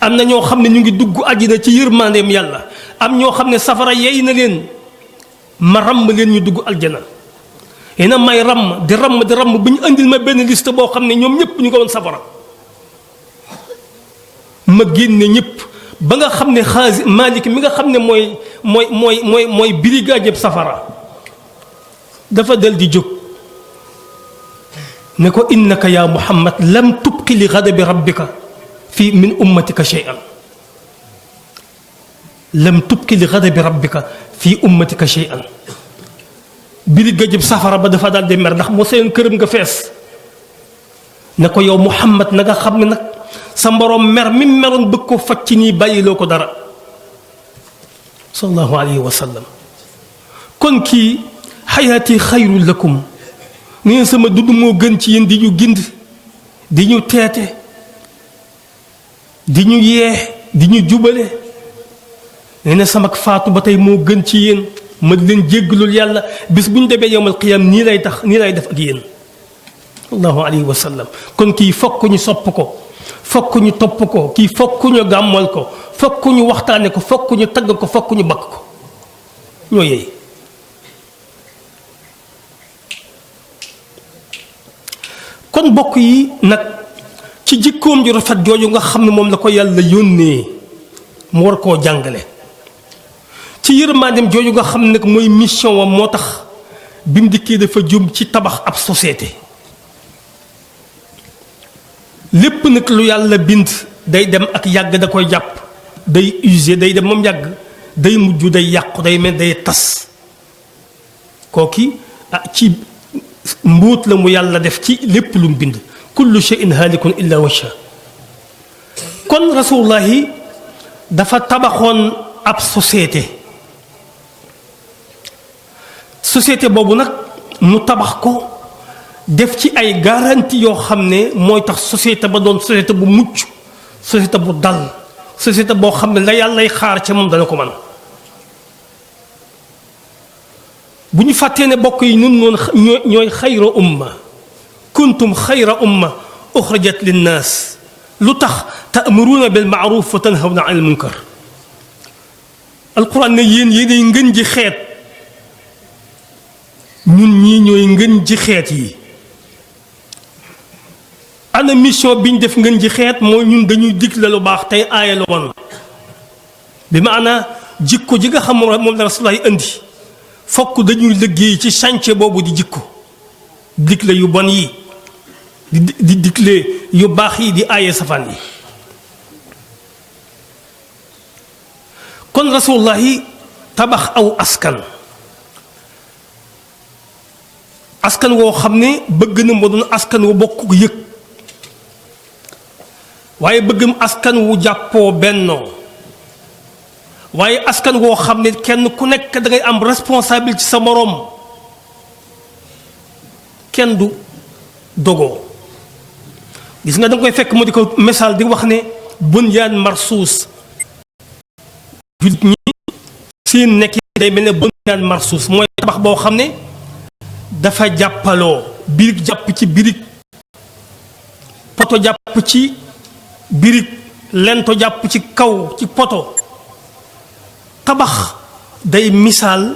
am na ñoo xam ne ñu ngi dugg àjjana ci yërmandeem yàlla am ñoo xam ne safara yey na leen ma ràmm leen ñu dugg aljana na may ràmm di ràmm bu ñu andil ma benn liste boo xam ne ñoom ñëpp ñu ko woon safara ma génne ñëpp ba nga xam ne xaasi Malik mi nga xam ne mooy brigadier safara dafa dal di jóg ne ko innaka ya Muhammad lam tubqi li ghadabi rabbika fi min ummatika shay'an lam tubqi li ghadabi rabbika fi ummatika shay'an biri gëjëb safara ba dafa daal di mer ndax moo seen këram nga fees ne ko yow Muhammad na nga xam ne nag sa mborom mer mi meroon bëgg ko faj ci nii bàyyiloo ko dara sallallahu alayhi wa sallam kon kii xayaati xayrun lakum nee sama dund moo gën ci yéen di ñu gind di ñu teete di ñu yee di ñu jubale nee na sama faatu ba tey moo gën ci yéen ma di leen jéggalul yàlla bis bu ñu demee yowmal qiyaam nii lay def ak yéen sallallahu alayhi wa sallam kon kii fokk ñu sopp ko fokk ñu topp ko kii fokk ñu gàmmal ko fokk ñu waxtaane ko fokk ñu tagg ko fokk ñu bakk ko ñoo yey kon bokk yi nag ci jikkoom ju rafet jooju nga xam ne moom la ko yàlla yónnee mu war koo jàngale ci yërmandeem jooju nga xam ne nag mooy mission wam moo tax bi mu dikkee dafa jëm ci tabax ab société lépp nag lu yàlla bind day dem ak yàgg da koy jàpp day usé day dem moom yàgg day mujj day yàqu day mel day tas kooki ci mbóot la mu yàlla def ci lépp lu mu bind kullu shay'in haalikun illa wajha kon rasulullahi dafa tabaxoon ab société boobu nag mu tabax ko def ci ay garantie yoo xam ne mooy tax société ba doon société bu mucc société bu dal société boo xam ne la yàllay xaar ca moom dana ko mën bu ñu fàttee ne bokk yi ñun noonu ñooy xayra umma kuntum xayra umma uxrajat linnaas lu tax ta'muruuna bil ma'ruuf wa tanhawna anil munkar alquran ne yéenay ngën ji xeet ñun ñii ñooy ngën ji xeet yi ana mission bi ñu def ngën ji xeet mooy ñun dañuy digle lu baax tey aaye lu bon bi maanaa jikko ji nga xam moom la Rasulullah indi fokk dañuy liggéey ci chantier boobu di jikko digle yu bon yi di digle yu baax yi di aaye safaan yi kon Rasulullah tabax aw askan woo xam ne bëgg na moo doon askan wu bokk yëg waaye bëggam askan wu jàppoo bennoo waaye askan woo xam ne kenn ku nekk da ngay am responsabilité ci sa moroom kenn du dogoo gis nga da nga koy fekk mu di ko misaal di wax ne bunyaan marsuus jullit ñi seen nekk day mel ne bunyaan marsuus mooy tabax boo xam ne dafa jàppaloo birig jàpp ci birig poto jàpp ci birig lento jàpp ci kaw ci poto tabax day misaal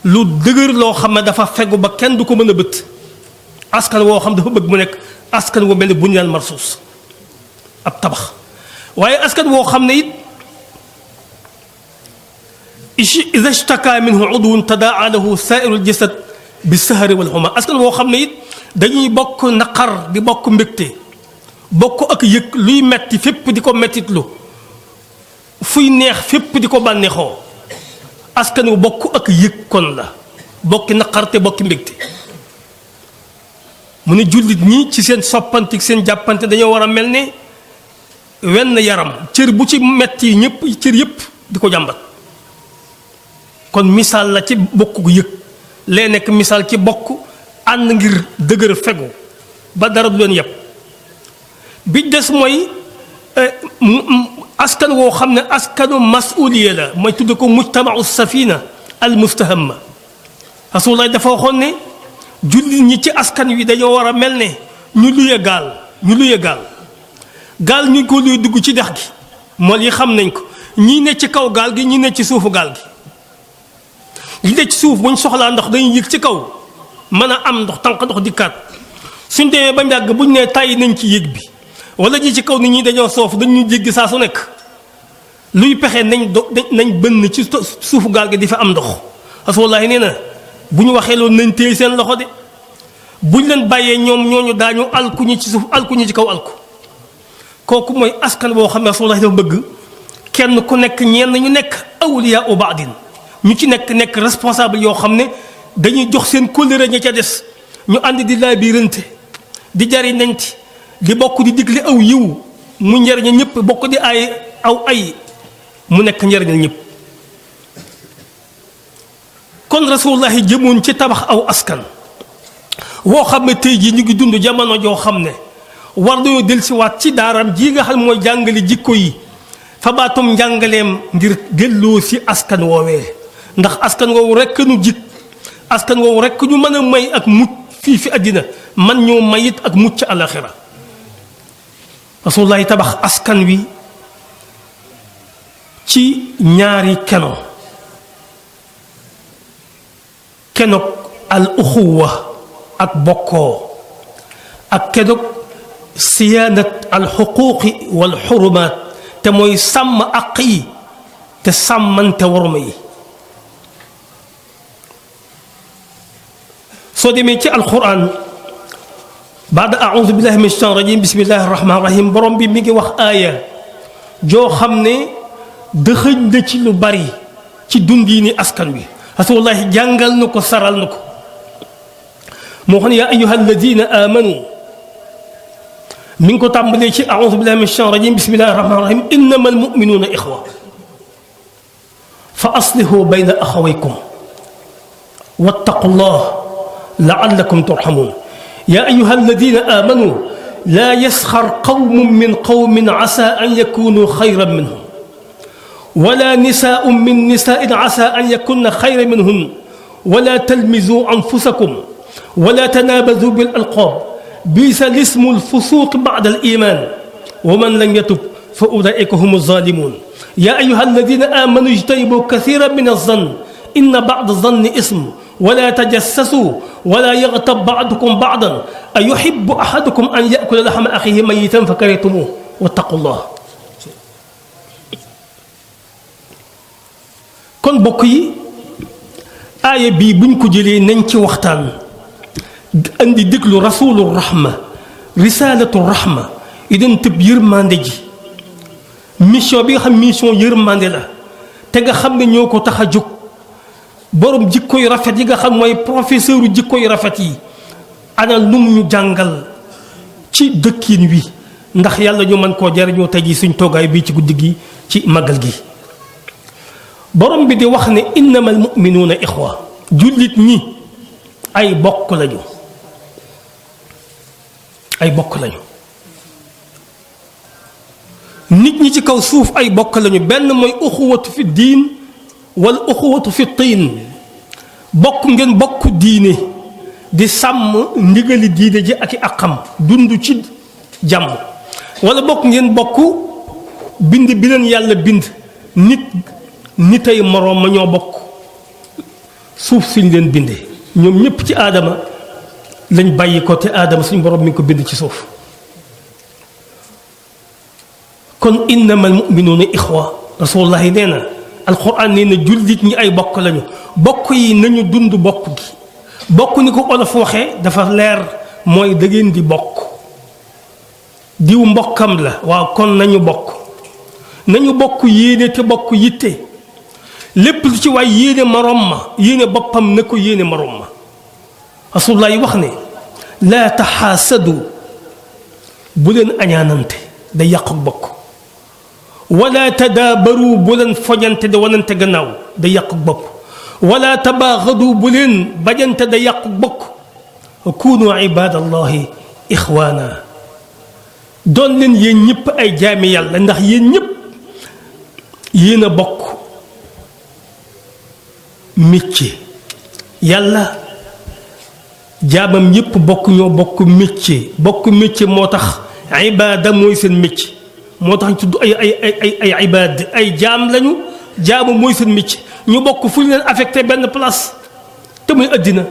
lu dëgër loo xam ne dafa fegu ba kenn du ko mën a bët askan woo xam dafa bëgg mu nekk askan woo mel ne bunyaan marsuus ab tabax waaye askan woo xam ne it ida ishtaka minhu udwun tadaa lahu saa'irul jasad bi sahari wal huma askan woo xam ne it dañuy bokk naqar di bokk mbégte bokk ak yëg luy metti fépp di ko mettitlu fuy neex fépp di ko bànneexoo askan wu bokk ak yëg kon la bokki naqar te bokki mbégte mu ne jullit ñi ci seen soppante seen jàppante dañoo war a mel ne wenn yaram cër bu ci metti ñëpp cër yëpp di ko jàmbat kon misaal la ci bokk gu yëg lee nekk misaal ci bokk ànd ngir dëgër fegu ba dara du leen yëpp bi des mooy askan woo xam ne askanu masuuliya la mooy tudd ko mujtamau safina al mustahamma rasulullah dafa waxoon ne jullit ñi ci askan wi dañoo war a mel ne ñu luye gaal gaal ñu ko luy dugg ci dex gi mool yi xam nañ ko ñii ne ci kaw gaal gi ñii ne ci suufu gaal gi ñi ne ci suuf buñ soxlaa ndox dañuy yëg ci kaw mën a am ndox tànk ndox dikkaat suñ demee ba yàgg buñ nee tàyyi nañ ci yëg bi wala ñi ci kaw nit ñi dañoo soof dañu jéggi saa su nekk luy pexe nañ bënn ci suufu gaal gi di fa am ndox Rasulullah nee na bu ñu waxee loolu nañ téye seen loxo de buñ leen bàyyee ñoom ñooñu daañu alku ñi ci suuf alku ñi ci kaw alku kooku mooy askan boo xam ne Rasulullah dafa bëgg kenn ku nekk ñenn ñu nekk awliyaa u baadin ñu ci nekk responsable yoo xam ne dañuy jox seen kóllëre ña ca des ñu ànd di laabirante di jariñante di bokk di digle aw yiw mu njariñ ñëpp bokk di ay mu nekk njariñal ñëpp kon Rasulullah jëmoon ci tabax aw askan woo xam ne tey jii ñu ngi dund jamono joo xam ne war nañoo dellusiwaat ci daaram ji nga xam ne mooy jàngale jikko yi fa baatum njàngaleem ngir delloo si askan woowee ndax askan woowu rekk nu jik askan woowu rekk ñu mën a may ak mucc fii fi àddina man ñoo mayit ak mucc alaxira Rasulullah tabax askan wi ci ñaari kenok al uxuwa ak bokkoo ak kenok siyaanat al xuquuqi wal xurumaat te mooy sàmm àq yi te sàmmante worma yi soo demee ci alquran baada audu billahi min shaytaan rajim bismillahi rahmaani rahim borom bi mi ngi wax aaya joo xam ne dëxëñ na ci lu bari ci dundiini askan wi Rasulullah jàngal na ko saral na ko moo xam ne yaa ayyuha alladina amanu mi ngi ko tàmbalee ci audu billahi min shaytaan rajim bismillahi rahmaani rahim innama almuminuuna ixwa fa aslihu bayna axawaykum wattaqu llah laallakum turhamun yaa ayyuha alladina amanu laa yasxar qawmun min qawmin asa an yakunu xayran minhum wala nisaa'un min nisaa'in asa an yakunna xayran minhun wala talmizu anfusakum wala tanaabazu bil alqaab biisa lismu lfusuuq ba'da al-iimaan wa man lam yatub fa ulaa'ika humu zaalimuun yaa ayyuha alladina aamanu ijtanibu kasiiran mina zanni inna ba'da zanni ism ولا تجسسوا ولا يغتب بعضكم بعضا أيحب أحدكم أن يأكل لحم أخيه ميتا فكرهتموه واتقوا الله kon bokk yi aaya bii buñ ko jëlee nañ ci waxtaan andi déglu rasulu rahma risalatu rahma idan tëb yërmande ji mission bi nga xam mission yërmande la te nga xam ne ñoo ko tax a jóg borom jikko yu rafet yi nga xam mooy professeur jikko yu rafet yi ana lu mu ñu jàngal ci dëkkin wi ndax yàlla ñu mën koo jariñoo tey ji suñ toogaay bii ci guddi gi ci màggal gi borom bi di wax ne innamal mu'minuuna ixwa jullit ñi ay bokk lañu ay bokk lañu nit ñi ci kaw suuf ay bokk lañu benn mooy uxuwatu fi diin wala uxuwatu fi tiin bokk ngeen bokk diine di sàmm ndigali diine ji ak i àqam dund ci jàmm wala bokk ngeen bokk bind bi leen yàlla bind nit ay moroom ma ñoo bokk suuf suñ leen bindee ñoom ñëpp ci aadama lañ bàyyi ko te aadama suñ borom mi ngi ko bind ci suuf kon innamal mu'minuuna ixwa rasulullahi nee na alquran nee na jullit ñi ay bokk lañu bokk yi nañu dund bokk gi bokk ni ko olof waxee dafa leer mooy da ngeen di bokk diw mbokkam la waaw kon nañu bokk yéene te bokk yitte lépp lu ci waay yéene morom ma yéene boppam na ko yéene morom ma rasulullahi wax ne laa taxaasadu bu leen añaanante da yàqu bokk wala tadaabaru bu leen foñante da wanante gannaaw da yàqu bopp wala tabaaxadu bu leen bajante da yàqu bokk kunu ibadallahi ixwaana doon leen yéen ñëpp ay jaami yàlla ndax yéen ñëpp yéen a bokk métier yàlla jaamam yëpp bokk ñoo bokk métier moo tax ibaada mooy seen métier moo tax ñu tudd ay ibaad ay jaam lañu jaamu mooy seen métier ñu bokk fu ñu leen affecté benn place te muy àddina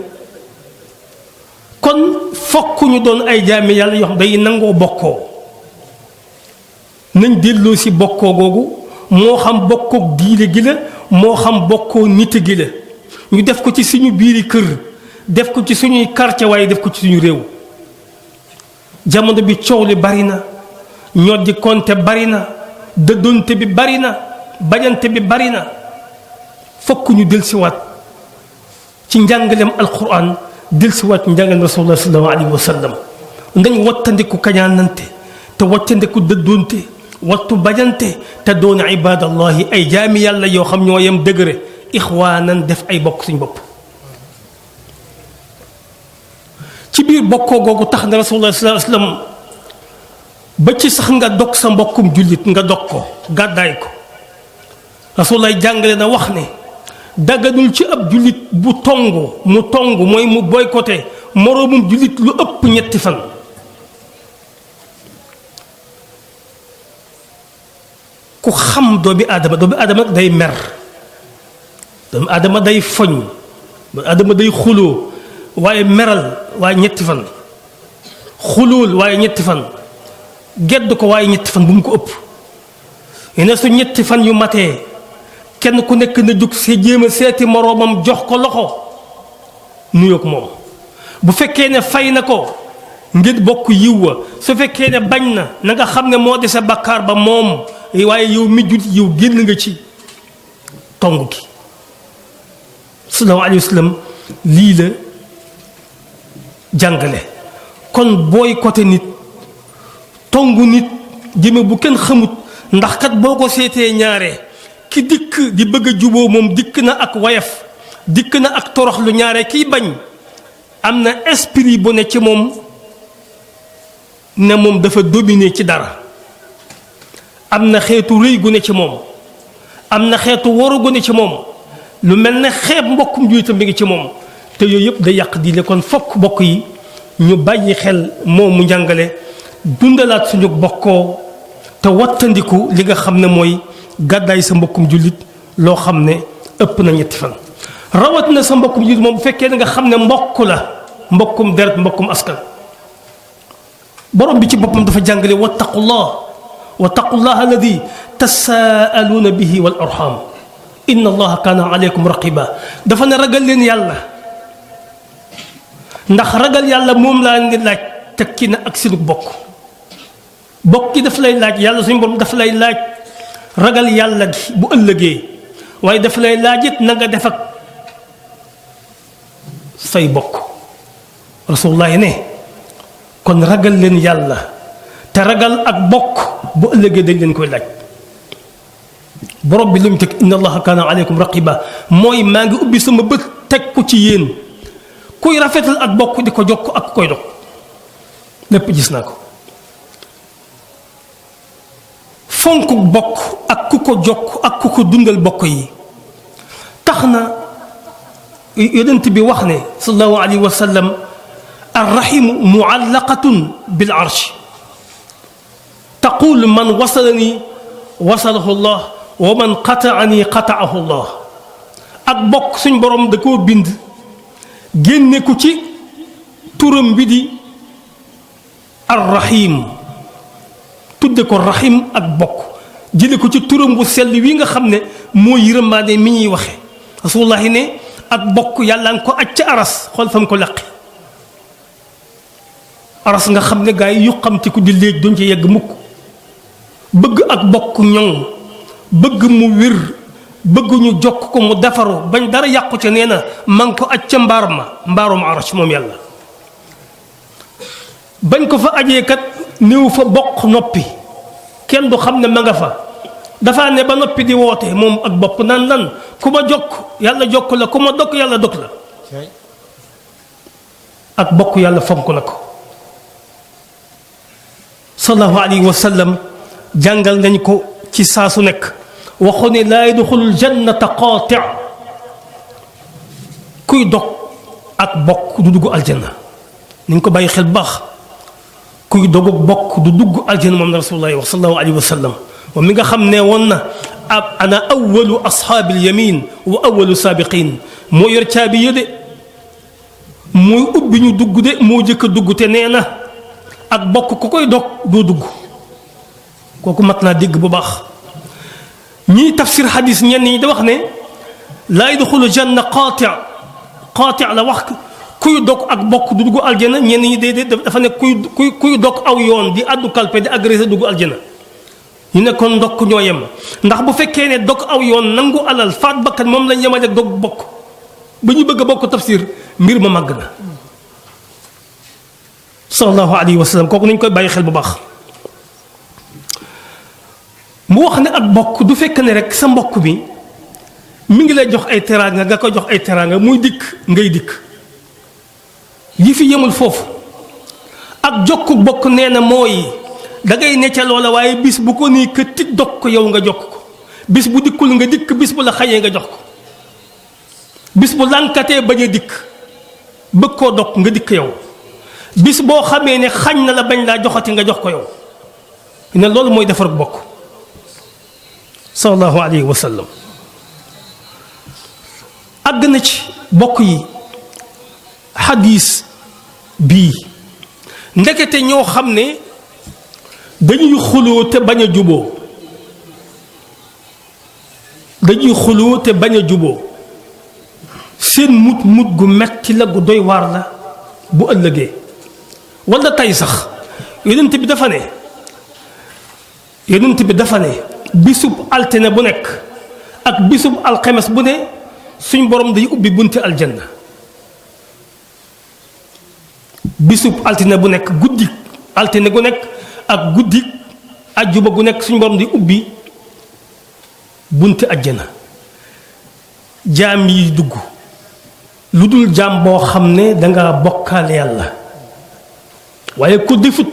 kon fokk ñu doon ay jaami yàlla yoo xam day nangoo bokkoo nañ delloo si bokkoo googu moo xam bokkook diine gi la moo xam bokkoo nit gi la ñu def ko ci suñu biiri kër def ko ci suñuy quartier waaye def ko ci suñu réew jamono bi coow li bari na ñoddi konte bari na dëddonte bi bari na bañante bi bari na fokk ñu dellusiwaat ci njàngaleem alquran dellusiwaat ci njàngaleem rasulullah sallallahu alayhi wa sallam ndañ wattandiku kañaanante te wattandiku dëddonte wattu bañante te doon ibadallahi ay jaami yàlla yoo xam ñoo yem dëgëre ixwaanan def ay bokk suñ bopp ci biir bokkoo googu tax na rasulullah sallallahu alayhi wa sallam ba ci sax nga dog sa mbokkum jullit nga dog ko gàddaay ko rasulullah jàngale na wax ne dagganul ci ab jullit bu mu tong mooy mu boycotté moroomum jullit lu ëpp ñetti fan ku xam doomi aadama day mer doomi aadama day foñ doomi aadama day xuloo waaye meral waaye ñetti fan xulóol waaye ñetti fan gedd ko waaye ñetti fan bu mu ko ëpp ne su ñetti fan yu matee kenn ku nekk na jóg see jéem a seeti moroomam jox ko loxo nuyoog moom bu fekkee ne fay na ko ngir bokk yiw wa su fekkee ne bañ na na nga xam ne moo dese bakkaar ba moom waaye yow mi jut yow génn nga ci tong gi sallallahu alayhi wa sallam lii la jàngale kon booy côté nit tongu nit jëme bu kenn xamut ndax kat boo ko seetee ñaare ki dikk di bëgg a juboo moom dikk na ak wayaf dikk na ak torox lu ñaare kiy bañ am na esprit bu ne ci moom ne moom dafa dominer ci dara am na xeetu rëy gu ne ci moom am na xeetu waru gu ne ci moom lu mel ne xeeb mbokkum julitam bi ngi ci moom te yooyu yëpp day yàq diine kon fokk bokk yi ñu bàyyi xel moomu njàngale dundalaat suñu bokkoo te wattandiku li nga xam ne mooy gàddaay sa mbokkum jullit loo xam ne ëpp na ñetti fan rawat na sa mbokkum jullit moom bu fekkee ne nga xam ne mbokk la mbokkum deret mbokkum askan borom bi ci boppam dafa jàngale wattaqullah alladi tasaaluuna bihi wal arham inna allaha kaana aleykum raqiba dafa ne ragal leen yàlla ndax ragal yàlla moom laa ngi laaj tekki na ak sinu bokk gi daf lay laaj yàlla suñu borom daf lay laaj ragal yàlla gi bu ëllëgee waaye daf lay laaj it na nga def ak say bokk rasulullah ne kon ragal leen yàlla te ragal ak bokk bu ëllëgee dañ leen koy laaj borom bi lu mu teg inna allaha kaana aleykum raqiba mooy maa ngi ubbi sama bët teg ko ci yéen kuy rafetal ak bokk di ko jokk ak koy dog lépp gis naa ko fonk bokk ak ku ko jokk ak ku ko dundal bokk yi tax na yonent bi wax ne sallallahu alayhi wa sallam arrahimu muallaqatun bil arsh taqul man wasalani wasalahu llah wa man qataani qataahu llah ak bokk suñ borom da koo bind génne ko ci turam bi di arrahim tudde ko rahim ak bokk jële ko ci turam bu sell wi nga xam ne moo yërëmaane mi ñuy waxe rasulullahi ne ak bokk yàlla nga ko aj ca aras xool fam ko laqi aras nga xam ne gaa yi yu xamti ku di léegi duñ ci yegg mukk bëgg ak bokk ñoŋ bëgg mu wér bëgg ñu jokk ko mu defaru bañ dara yàqu ca nee na ma ngi ko aj ca mbaarum aras moom yàlla bañ ko fa ajee kat néew fa bokk noppi kenn du xam ne ma nga fa dafa ne ba noppi di woote moom ak bopp nan lan ku ma jokk yàlla jokk la ku ma dokk yàlla dokk la ak bokk yàlla fonk na ko sallallahu alayhi wa sallam jàngal nañ ko ci saa su nekk waxu ne laa yadxulul jannata qaati kuy dog ak bokk du dugg aljanna ni ñu ko bàyyi xel bu baax kuy dog ak bokk du dugg aljanna moom na rasulullahi wa sallallahu alayhi wa sallam moom mi nga xam ne woon na ana awalu ashaabil yamin wa awalu saabiqin moo yor caabi ya de mooy ubbi ñu dugg de moo jëkk a dugg te nee na ak bokk ku koy dog doo dugg kooku mat naa dégg bu baax ñiy tafsir xadis ñenn ñi da wax ne laa yadxulu janna qaati la wax kuy dog ak bokk du dugg aljana ñenn ñi déedéet dafa ne kuy dog aw yoon di addu kalpe di agressé dugg aljana ñu ne kon ndokk ñoo yem ndax bu fekkee ne dog aw yoon nangu alal faat bakkan moom lañ yemale ak dog bokk ba ñu bëgg a bokk tafsir mbir ma màgg na sallallahu alayhi wa sallam kooku nañ koy bàyyi xel bu baax mu wax ne ak bokk du fekk ne rek sa mbokk mi mi ngi lay jox ay teraanga nga ko jox ay teraanga muy dikk ngay dikk yi fi yemul foofu ak jokku bokk nee na mooy da ngay ne ca loola waaye bis bu ko nii que tit dog ko yow nga jokk ko bis bu dikkul nga dikk bis bu la xañee nga jox ko bis bu lànkatee bañ a dikk bëgg koo dog nga dikk yow bis boo xamee ne xañ na la bañ laa joxati nga jox ko yow ne loolu mooy defar bokk sallallahu alayhi wa sallam àgg na ci bokk yi xadiis bii ndekete ñoo xam ne dañuy xuloo te bañ a juboo seen mut gu metti la gu doy waar la bu ëllëgee wala tey sax yonent bi dafa ne bisub altine bu nekk ak bisub alxemes bu ne suñ borom day ubbi bunti aljanna bisub altine bu nekk guddi altine gu nekk ak guddi ajjuma gu nekk suñ borom day ubbi bunti aljanna jaam yi dugg lu dul jaam boo xam ne danga bokkaale yàlla waaye ku defut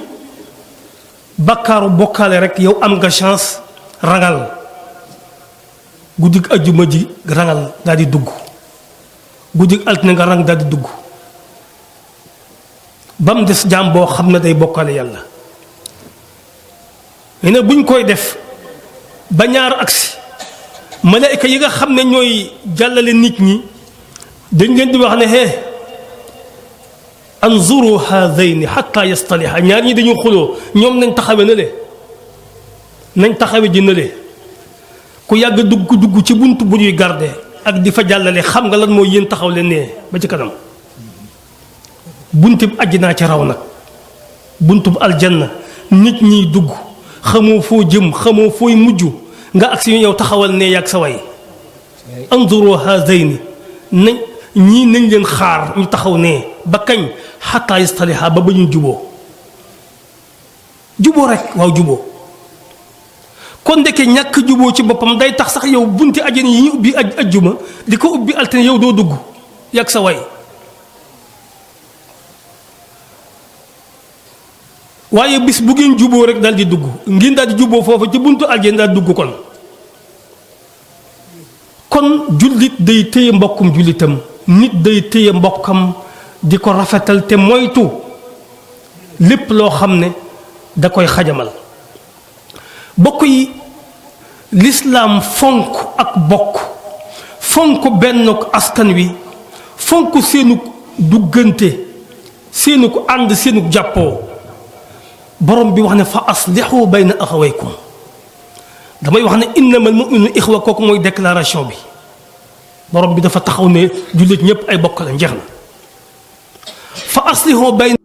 bakkaaru bokkaale rek yow am nga chance rangal guddig ajjuma ji rangal daal di dugg guddig altine nga rang daal di dugg ba mu des jaam boo xam ne day bokkaale yàlla ne buñ koy def ba ñaar agsi malaayka yi nga xam ne ñooy jàllale nit ñi dañ leen di wax ne hee anzuru haadayni xatta yastaliha ñaar ñi dañu xuloo ñoom nañ taxawe na le nañ taxawe ji na le ku yàgg dugg ci bunt bu ñuy garde ak di fa jàllale xam nga lan mooy yéen taxaw leen nee ba ci kanam buntub àjjanaa ci raw nag buntub aljanna nit ñiy dugg xamoo foo jëm xamoo fooy mujj nga ak si yow taxawal ne yàgg sa way anzuru haadayni ñii nañ leen xaar ñu taxaw ne ba kañ xataa yastaliha ba ñu juboo rek waaw juboo kon ndeke ñàkk juboo ci boppam day tax sax yow bunti ajjana yi ñu ubbi ajjuma di ko ubbi altine yow doo dugg yàgg sa way waaye bis bu ngeen juboo rek daal di dugg ngeen daal di juboo foofu ci buntu aljana daal dugg kon jullit day téye mbokkum jullitam nit day téye mbokkam di ko rafetal te moytu lépp loo xam ne da koy xajamal bokk yi lislaam fonk ak bokk fonk benn askan wi fonk seenu duggante seenu ànd seenu jàppoo borom bi wax ne fa aslihu bayna axawaykum damay wax ne innamal mu'minuna ixwa kooku mooy déclaration bi borom bi dafa taxaw ne jullit ñëpp ay bokk la njeex na fa aslihu bayna